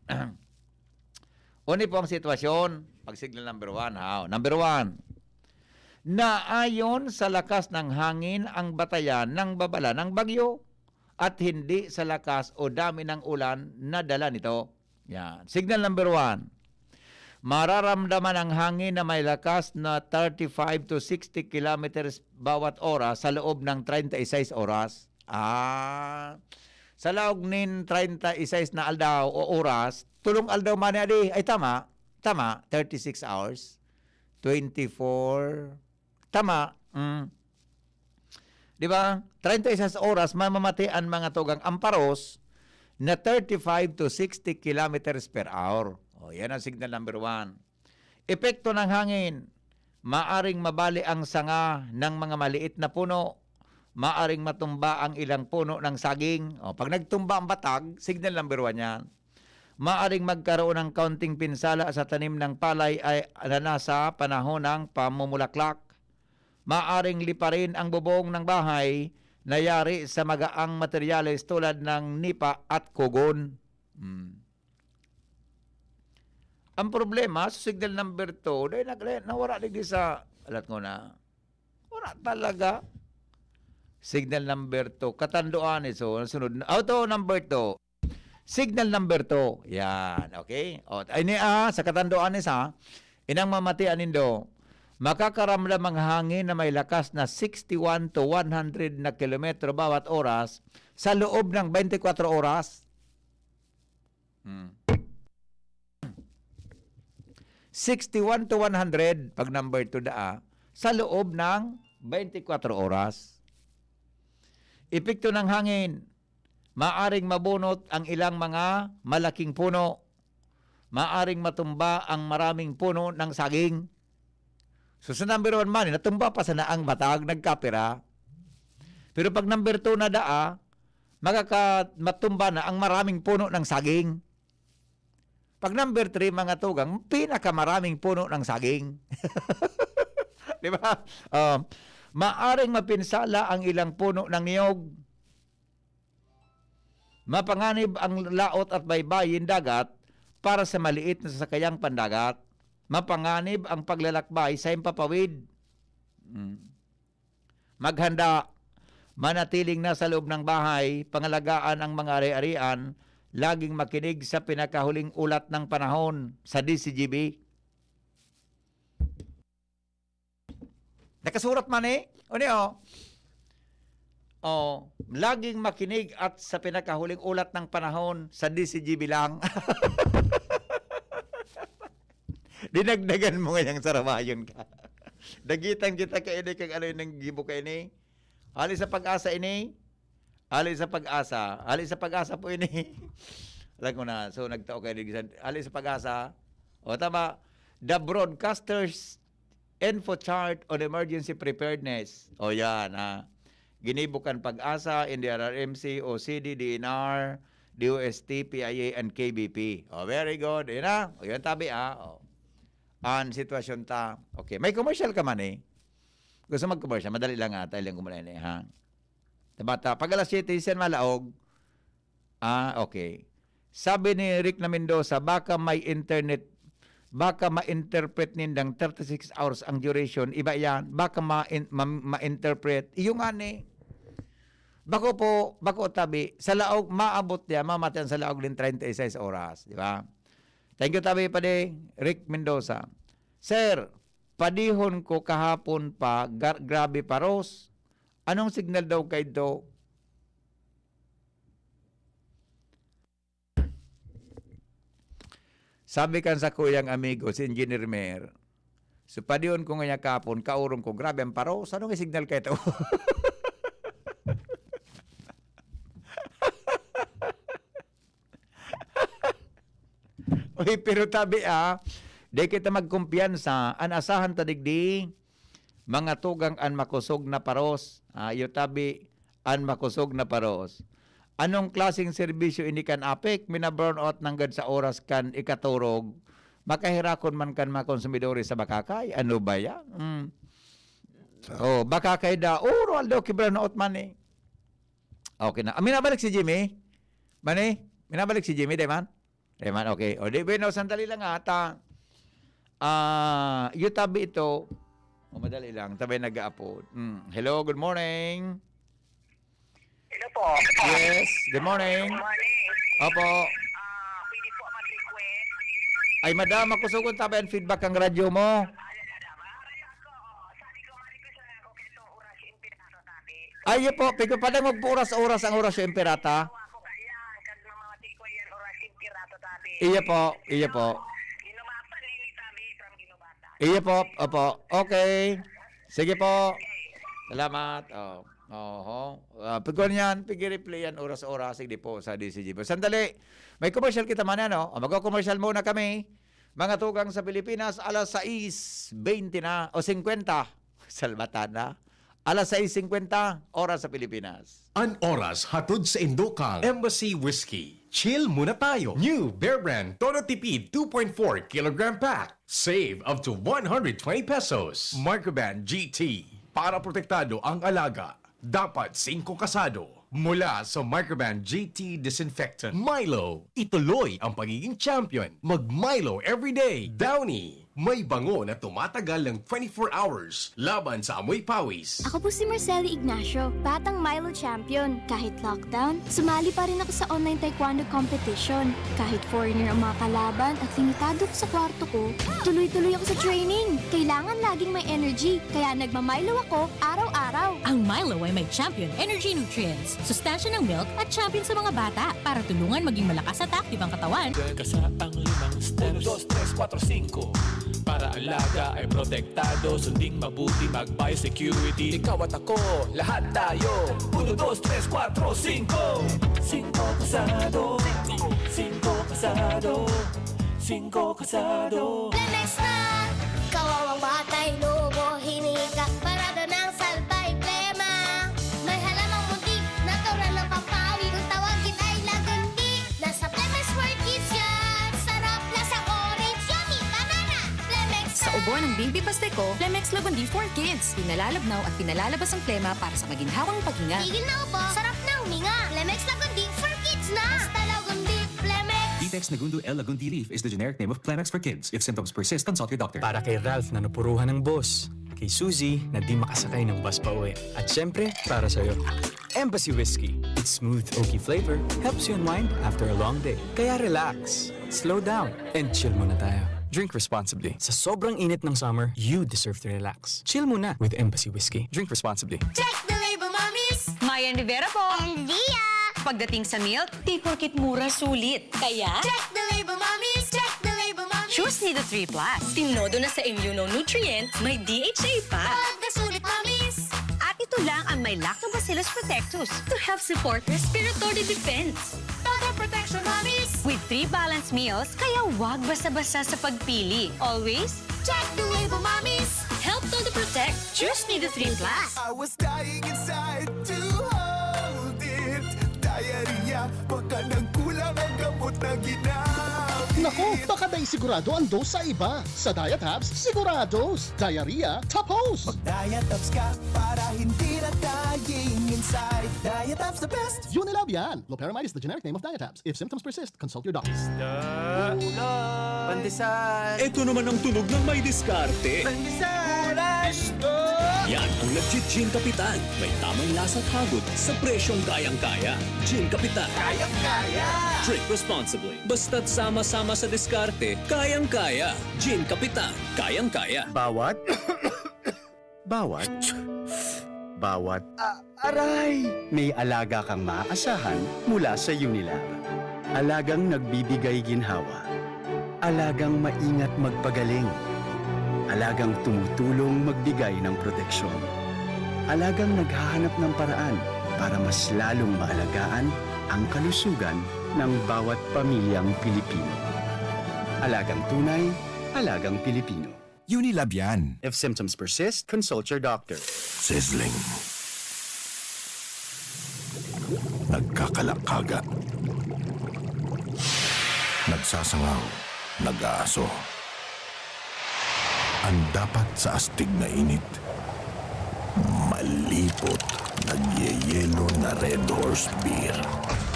uni po ang sitwasyon, pag signal number one, ha? O, number one, naayon sa lakas ng hangin ang batayan ng babala ng bagyo at hindi sa lakas o dami ng ulan na dala nito. Yan. Signal number one. Mararamdaman ang hangin na may lakas na thirty-five to sixty kilometers bawat oras sa loob ng treinta y seis oras. Ah, sa laog nin treinta y seis na aldaw o oras, tulong aldaw man adi. Ay, tama. Tama, thirty-six hours. Twenty-four. Tama. Mm. Di ba? Treinta y seis oras, mamamati ang mga tugang amparos na thirty-five to sixty kilometers per hour. O, yan ang signal number one. Epekto ng hangin. Maaring mabali ang sanga ng mga maliit na puno. Maaring matumba ang ilang puno ng saging. O, pag nagtumba ang batag, signal number one yan. Maaring magkaroon ng kaunting pinsala sa tanim ng palay ay, na nasa panahon ng pamumulaklak. Maaring liparin ang bubong ng bahay na yari sa magaang materyales tulad ng nipa at kugon. Hmm. Ang problema, sa signal number two, dahil nag-, nawara digdi sa, alat ko na, wala talaga. Signal number two, katanduan, eh, so, sunod na, auto number two. Signal number two. Yan, okay? O, ay ni, ah, sa katanduan ni sa, inang mamatian nindo, Makakaramdam ang hangin na may lakas na sixty-one to one hundred na kilometro bawat oras sa loob ng twenty-four oras. Hmm. Sixty-one to one hundred, pag number two daa, sa loob ng twenty-four oras. Epekto ng hangin, maaring mabunot ang ilang mga malaking puno. Maaring matumba ang maraming puno ng saging. So, sa number one man, natumba pa sana ang batag, nagkapira. Pero pag number two na daa, makaka-, matumba na ang maraming puno ng saging. Pag number three, mga tugang, pinakamaraming puno ng saging. Di ba? Oh, maaring mapinsala ang ilang puno ng niyog. Mapanganib ang laot at baybayin dagat para sa maliit na sasakayang pandagat. Mapanganib ang paglalakbay sa himpapawid. Mm. Maghanda, manatiling nasa loob ng bahay, pangalagaan ang mga ari-arian, laging makinig sa pinakahuling ulat ng panahon sa D Z G B. Nakasurat man eh. O niyo? Oh, laging makinig at sa pinakahuling ulat ng panahon sa D Z G B lang. Dinagdagan mo ngayang sarabayon ka. Dagitan kita kaini kag ano yung nanggibo kaini. Hali sa PAGASA ini. Hali sa PAGASA. Hali sa PAGASA po ini. Alam ko na. So, nagtao kayo ni Gisan. Hali sa PAGASA. O, tama. The Broadcasters Info Chart on Emergency Preparedness. O, yan, ha. Ginibo kan PAGASA, N D R R M C, O C D, D N R, D O S T, P I A, and K B P. O, very good. Yan na. O, yan tabi, ha. O. An sitwasyon ta. Okay. May commercial ka man, eh. Gusto mag-commercial? Madali lang ata. Ilang ko muna ini, ha? Tabata. Pag alas siyete, siya malaog. Ah, okay. Sabi ni Rick na Mendoza, baka may internet, baka ma-interpret nindang thirty-six hours ang duration. Iba yan. Baka ma-, ma-, ma-interpret. Iyo nga ni. Bako po, bako tabi. Sa laog, maabot niya, mamatayan sa laog din treinta y seis oras. Di ba? Thank you, tabi, padi. Rick Mendoza. Sir, padihon ko kahapon pa, gar-, grabe paros. Anong signal daw kaidto? Sabi kan sakuyang amigo, si Engineer Mer, "So, padihon ko ngaya kahapon, kaorong ko, grabe ang paros. Anong signal kaidto?" Uy, pero tabi, ah, di kita magkumpiyansa, an asahan ta digdi, mga tugang, an makosog na paros. Ah, iyo tabi, an makosog na paros. Anong klaseng serbisyo ini kan APEC? Mina-brownout nanggad sa oras kan ikatorog. Makaherakon man kan mga konsumidores sa Bakakay. Ano ba yan? Mm. Oh, Bakakay da. Oh, Roaldo, ki-brownout man eh. Okay na. Ah, minabalik si Jimmy? Mani? Minabalik si Jimmy, di man? Di man? Okay. O, di, bueno, sandali lang ata. Ah, yung tabi ito. O, madali lang. Tabi nag-aapod. Mm. Hello, good morning. Hello po. Yes, good morning. Good morning. Opo. Ah, pwede po mag-request? Ay, madam, makusogon tabi ang feedback ang radyo mo. Ay, ako, sabi ko, ma-request lang ako kay itong Oras Imperato, tabi. Ay, iyo po, pigpapadangog po oras-oras ang Oras Imperata. Ako kaya, kasi mamamati ko yan, Oras Imperato, tabi. Iyo po, iyo po. Ginubatan, Lily, tabi, from Ginubatan. Iyo po, opo. Okay. Sige po. Salamat. Oh. Oho. Ah, pag yan, pag-replay yan, oras-oras, sige po, sa D C G. Pero sandali, may commercial kita man, ano? O, magko-commercial muna kami. Mga tugang sa Pilipinas, alas sais bente na, o singkwenta. Salbatan na. Alas sais singkwenta, oras sa Pilipinas. An oras hatod sa indo kang Embassy Whiskey. Chill muna tayo. New Bear Brand Todo Tipid two point four kilogram pack. Save up to one hundred twenty pesos. Microban G T. Para protektado ang alaga, dapat singko kasado. Mula sa Microban G T Disinfectant. Milo, ituloy ang pagiging champion. Mag Milo everyday. Downy, May bango na tumatagal ng twenty-four hours laban sa amoy pawis. Ako po si Marceli Ignacio, batang Milo champion. Kahit lockdown, sumali pa rin ako sa online taekwondo competition. Kahit foreigner ang mga kalaban at limitado ko sa kwarto ko, tuloy-tuloy ako sa training. Kailangan laging may energy, kaya nagmamilo ako araw-araw. Ang Milo ay may champion energy nutrients, sustansya ng milk at champion sa mga bata para tulungan maging malakas at active ang katawan. Kasa ang limang steps. Uno, dos, tres, kuwatro, singko. Para alaga ay protektado, sunding mabuti, mag-biosecurity. Ikaw at ako, lahat tayo. Uno, dos, tres, kuwatro, singko. Singko kasado. Singko kasado. Singko kasado. Lemex na! Kawawang batay, lobo, hininga, parada ng salbay, plema. May halamang muntik, natural na pampawi. Kung tawagin ay lagundi, nasa Lemex World Kids yan. Sarap, lasang orange, yummy, banana. Lemex Sa ubo ng baby Pasteco, Lemex Lagundi for Kids. Pinalalabnaw at pinalalabas ang plema para sa maginhawang paghinga. Tigil na ubo, sarap na huminga. Lemex Lagundi for Kids na. Basta Lagundi, Lemex. Vitex Nagundo L Lagundi Leaf is the generic name of Plemex for kids. If symptoms persist, consult your doctor. Para kay Ralph na napuruhan ng bus, kay Suzy na di makasakay ng bus pa uwi, at syempre, para sa'yo. Embassy Whiskey. Its smooth, oaky flavor helps you unwind after a long day. Kaya relax, slow down, and chill muna tayo. Drink responsibly. Sa sobrang init ng summer, you deserve to relax. Chill muna with Embassy Whiskey. Drink responsibly. Check the label, mommies! Mayan Rivera po! And Lia! Pagdating sa milk, di porkit mura sulit. Kaya, Check the label, mommies! Check the label, mommies! Choose Nido three Plus. Tinodo na sa immunonutrient, may D H A pa. Pag nasulit, mommies! At ito lang ang may Lactobacillus protectus to help support respiratory defense. Total protection, mommies! With three balanced meals, kaya wag basta-basta sa pagpili. Always, Check the label, mommies! Help Todo Protect. Choose Nido three Plus. I was dying inside to hold it. Diarrhea, baka nagkulang ang gamot na ginamit. Naku, baka dai sigurado ang dose sa iba. Sa Diatabs, sigurados. Diarrhea, tapos! Mag-Diatabs ka para hindi na dying inside. Diatabs the best! Unilab yan! Loperamide is the generic name of Diatabs. If symptoms persist, consult your doctor. Pandesal. Ito naman ang tunog ng may diskarte. Pandesal. Yan ang legit Gin Kapitan. May tamang lasa at hagod sa presyong kayang-kaya. Gin Kapitan. Kayang-kaya. Drink responsibly. Basta't sama-sama sa diskarte, kayang-kaya. Gin Kapitan. Kayang-kaya. Bawat, bawat, bawat. Ah, aray! May alaga kang maaasahan mula sa Unilab. Alagang nagbibigay ginhawa. Alagang maingat magpagaling. Alagang tumutulong magbigay ng proteksyon. Alagang naghahanap ng paraan para mas lalong maalagaan ang kalusugan ng bawat pamilyang Pilipino. Alagang tunay, alagang Pilipino. Unilab yan. If symptoms persist, consult your doctor. Sizzling. Nagkakalakaga. Nagsasangaw. Nag-aaso. Ang dapat sa astig na init, malipot, nagyeyelo na Red Horse Beer.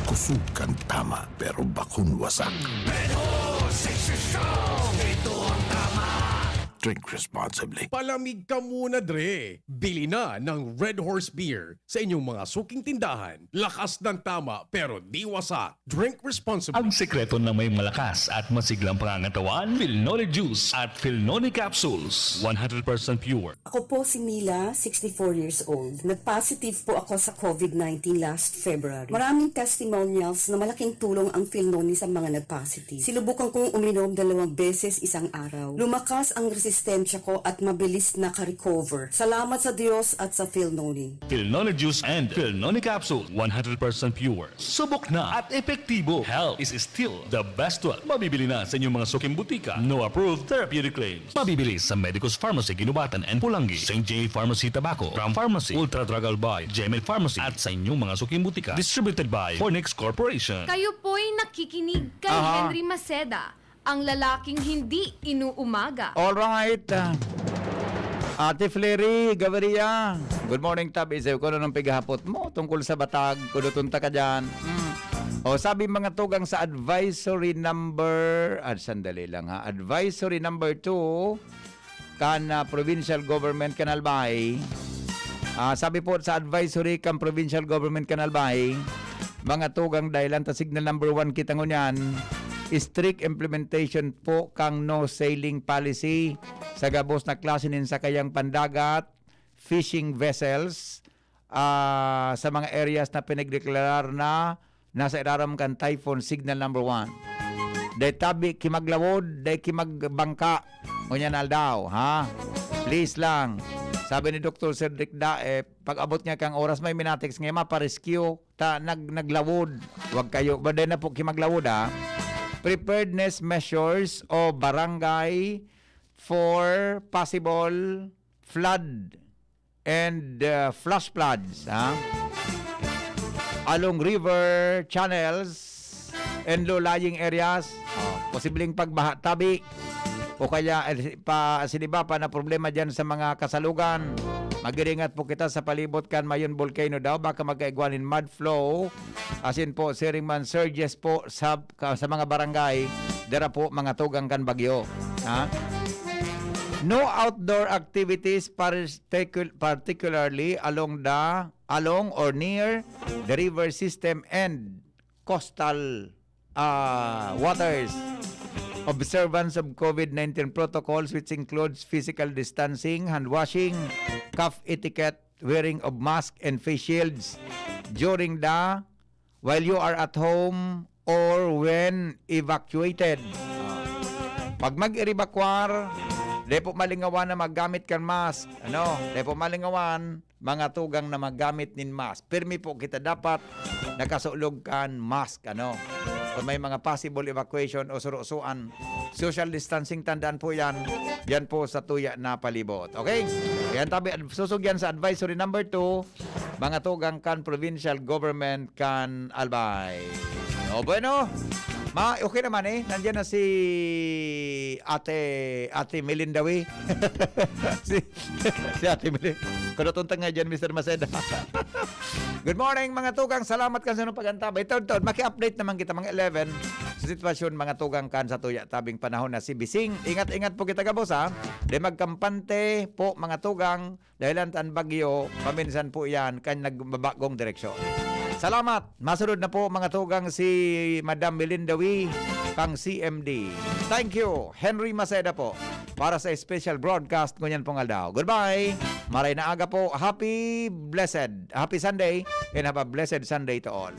Kusog kan tama, pero bakong wasak. Red Horse, six strong. Ito ang tama. Drink responsibly. Palamig ka muna, Dre! Bili na ng Red Horse Beer sa inyong mga suking tindahan. Lakas ng tama pero di wasak. Drink responsibly. Ang sekreto ng may malakas at masiglang pangangatawan, Filnone Juice at Filnone Capsules. One hundred percent pure. Ako po si Mila, sixty-four years old. Nag-positive po ako sa COVID nineteen last February. Maraming testimonials na malaking tulong ang Filnone sa mga nag-positive. Sinubukan kong uminom dalawang beses isang araw. Lumakas ang resistensya ko at mabilis naka-recover. Salamat sa Diyos at sa Filnone. Filnone Juice and Filnone Capsule, one hundred percent pure. Subok na at epektibo. Health is still the best wealth. Mabibili na sa inyong mga suking butika. No approved therapeutic claims. Mabibili sa Medicus Pharmacy, Guinobatan and Pulangi, Saint J Pharmacy Tabaco, Ram Pharmacy, Ultra Drug Albay, Gmail Pharmacy, at sa inyong mga suking butika. Distributed by Fornix Corporation. Kayo po'y nakikinig kay Aha. Henry Maceda, ang lalaking hindi inuumaga. Alright. Ah, Ate Flery Gaviria. Good morning, Tab. Isay ko ano nang pighapot mo tungkol sa batag. Kuduton ta ka dyan. Mm. O, sabi mga tugang sa advisory number, ah, sandali lang ha, advisory number two kan, ah, provincial government kan Albay. Ah, sabi po sa advisory kan provincial government kan Albay, mga tugang, dahilan ta signal number one kita ngunyan, strict implementation po kang no sailing policy sa gabos na klase nin sakayang pandagat, fishing vessels, ah, sa mga areas na pinagdeklarar na nasa irarom kan typhoon signal number one. Dai tabi ki maglawod, dai ki magbangka. Ngunyan aldaw, ha? Please lang. Sabi ni Doktor Cedric Daep, pag-abot nga kang oras, may minatext nga, "Mapa-rescue, ta nag-, naglawod." Wag kayo, ba, dai na po ki maglawod, ha? Preparedness measures o barangay for possible flood and, uh, flash floods, ha? Along river channels and low-lying areas, oh, posibleng pagbaha tabi, o kaya, eh, pa, siniba pa na problema dyan sa mga kasalugan. Mag-iringat po kita sa palibot kan Mayon Volcano daw, baka magkaigwa nin mud flow, asin po, siring man surges po sa, ka, sa mga barangay, dara po mga tugang kan bagyo. Ha? No outdoor activities, particul-, particularly along the, along or near the river system and coastal, ah, waters. Observance of COVID nineteen protocols, which includes physical distancing, hand washing, cough etiquette, wearing of mask and face shields during the, while you are at home or when evacuated. Pag mag-evacuar, dai po malingawan na maggamit kan mask. Ano? Dai po malingawan, mga tugang, na maggamit nin mask. Pirmi po kita dapat nakasulog kan mask, ano? Kung may mga possible evacuation o surusuan, social distancing, tandaan po yan. Yan po sa tuya na palibot. Okay? Yan tabi, ad-, susugyan sa advisory number two, mga tugang kan provincial government kan Albay. O, bueno, ma, okay naman eh. Nandiyan na si Ate, Ate Melindawi. Si, si Ate Melinda. Kuno tuntang nga dyan, Mister Maceda. Good morning, mga tugang. Salamat kan sa inyong pag-antabay. Taod-taod, maki-update naman kita mga eleven sa sitwasyon, mga tugang, kan sa tuya tabing panahon na si Bising. Ingat-ingat po kita gabos, ha? Di magkampante po, mga tugang, dahilan ta an bagyo, paminsan po iyan kan nagbabagong direksyon. Salamat. Masunod na po, mga tugang, si Madam Melinda Wee kang C M D. Thank you. Henry Maceda po para sa special broadcast ngunyan pong aldaw. Goodbye. Maray na aga po. Happy blessed, happy Sunday, and have a blessed Sunday to all.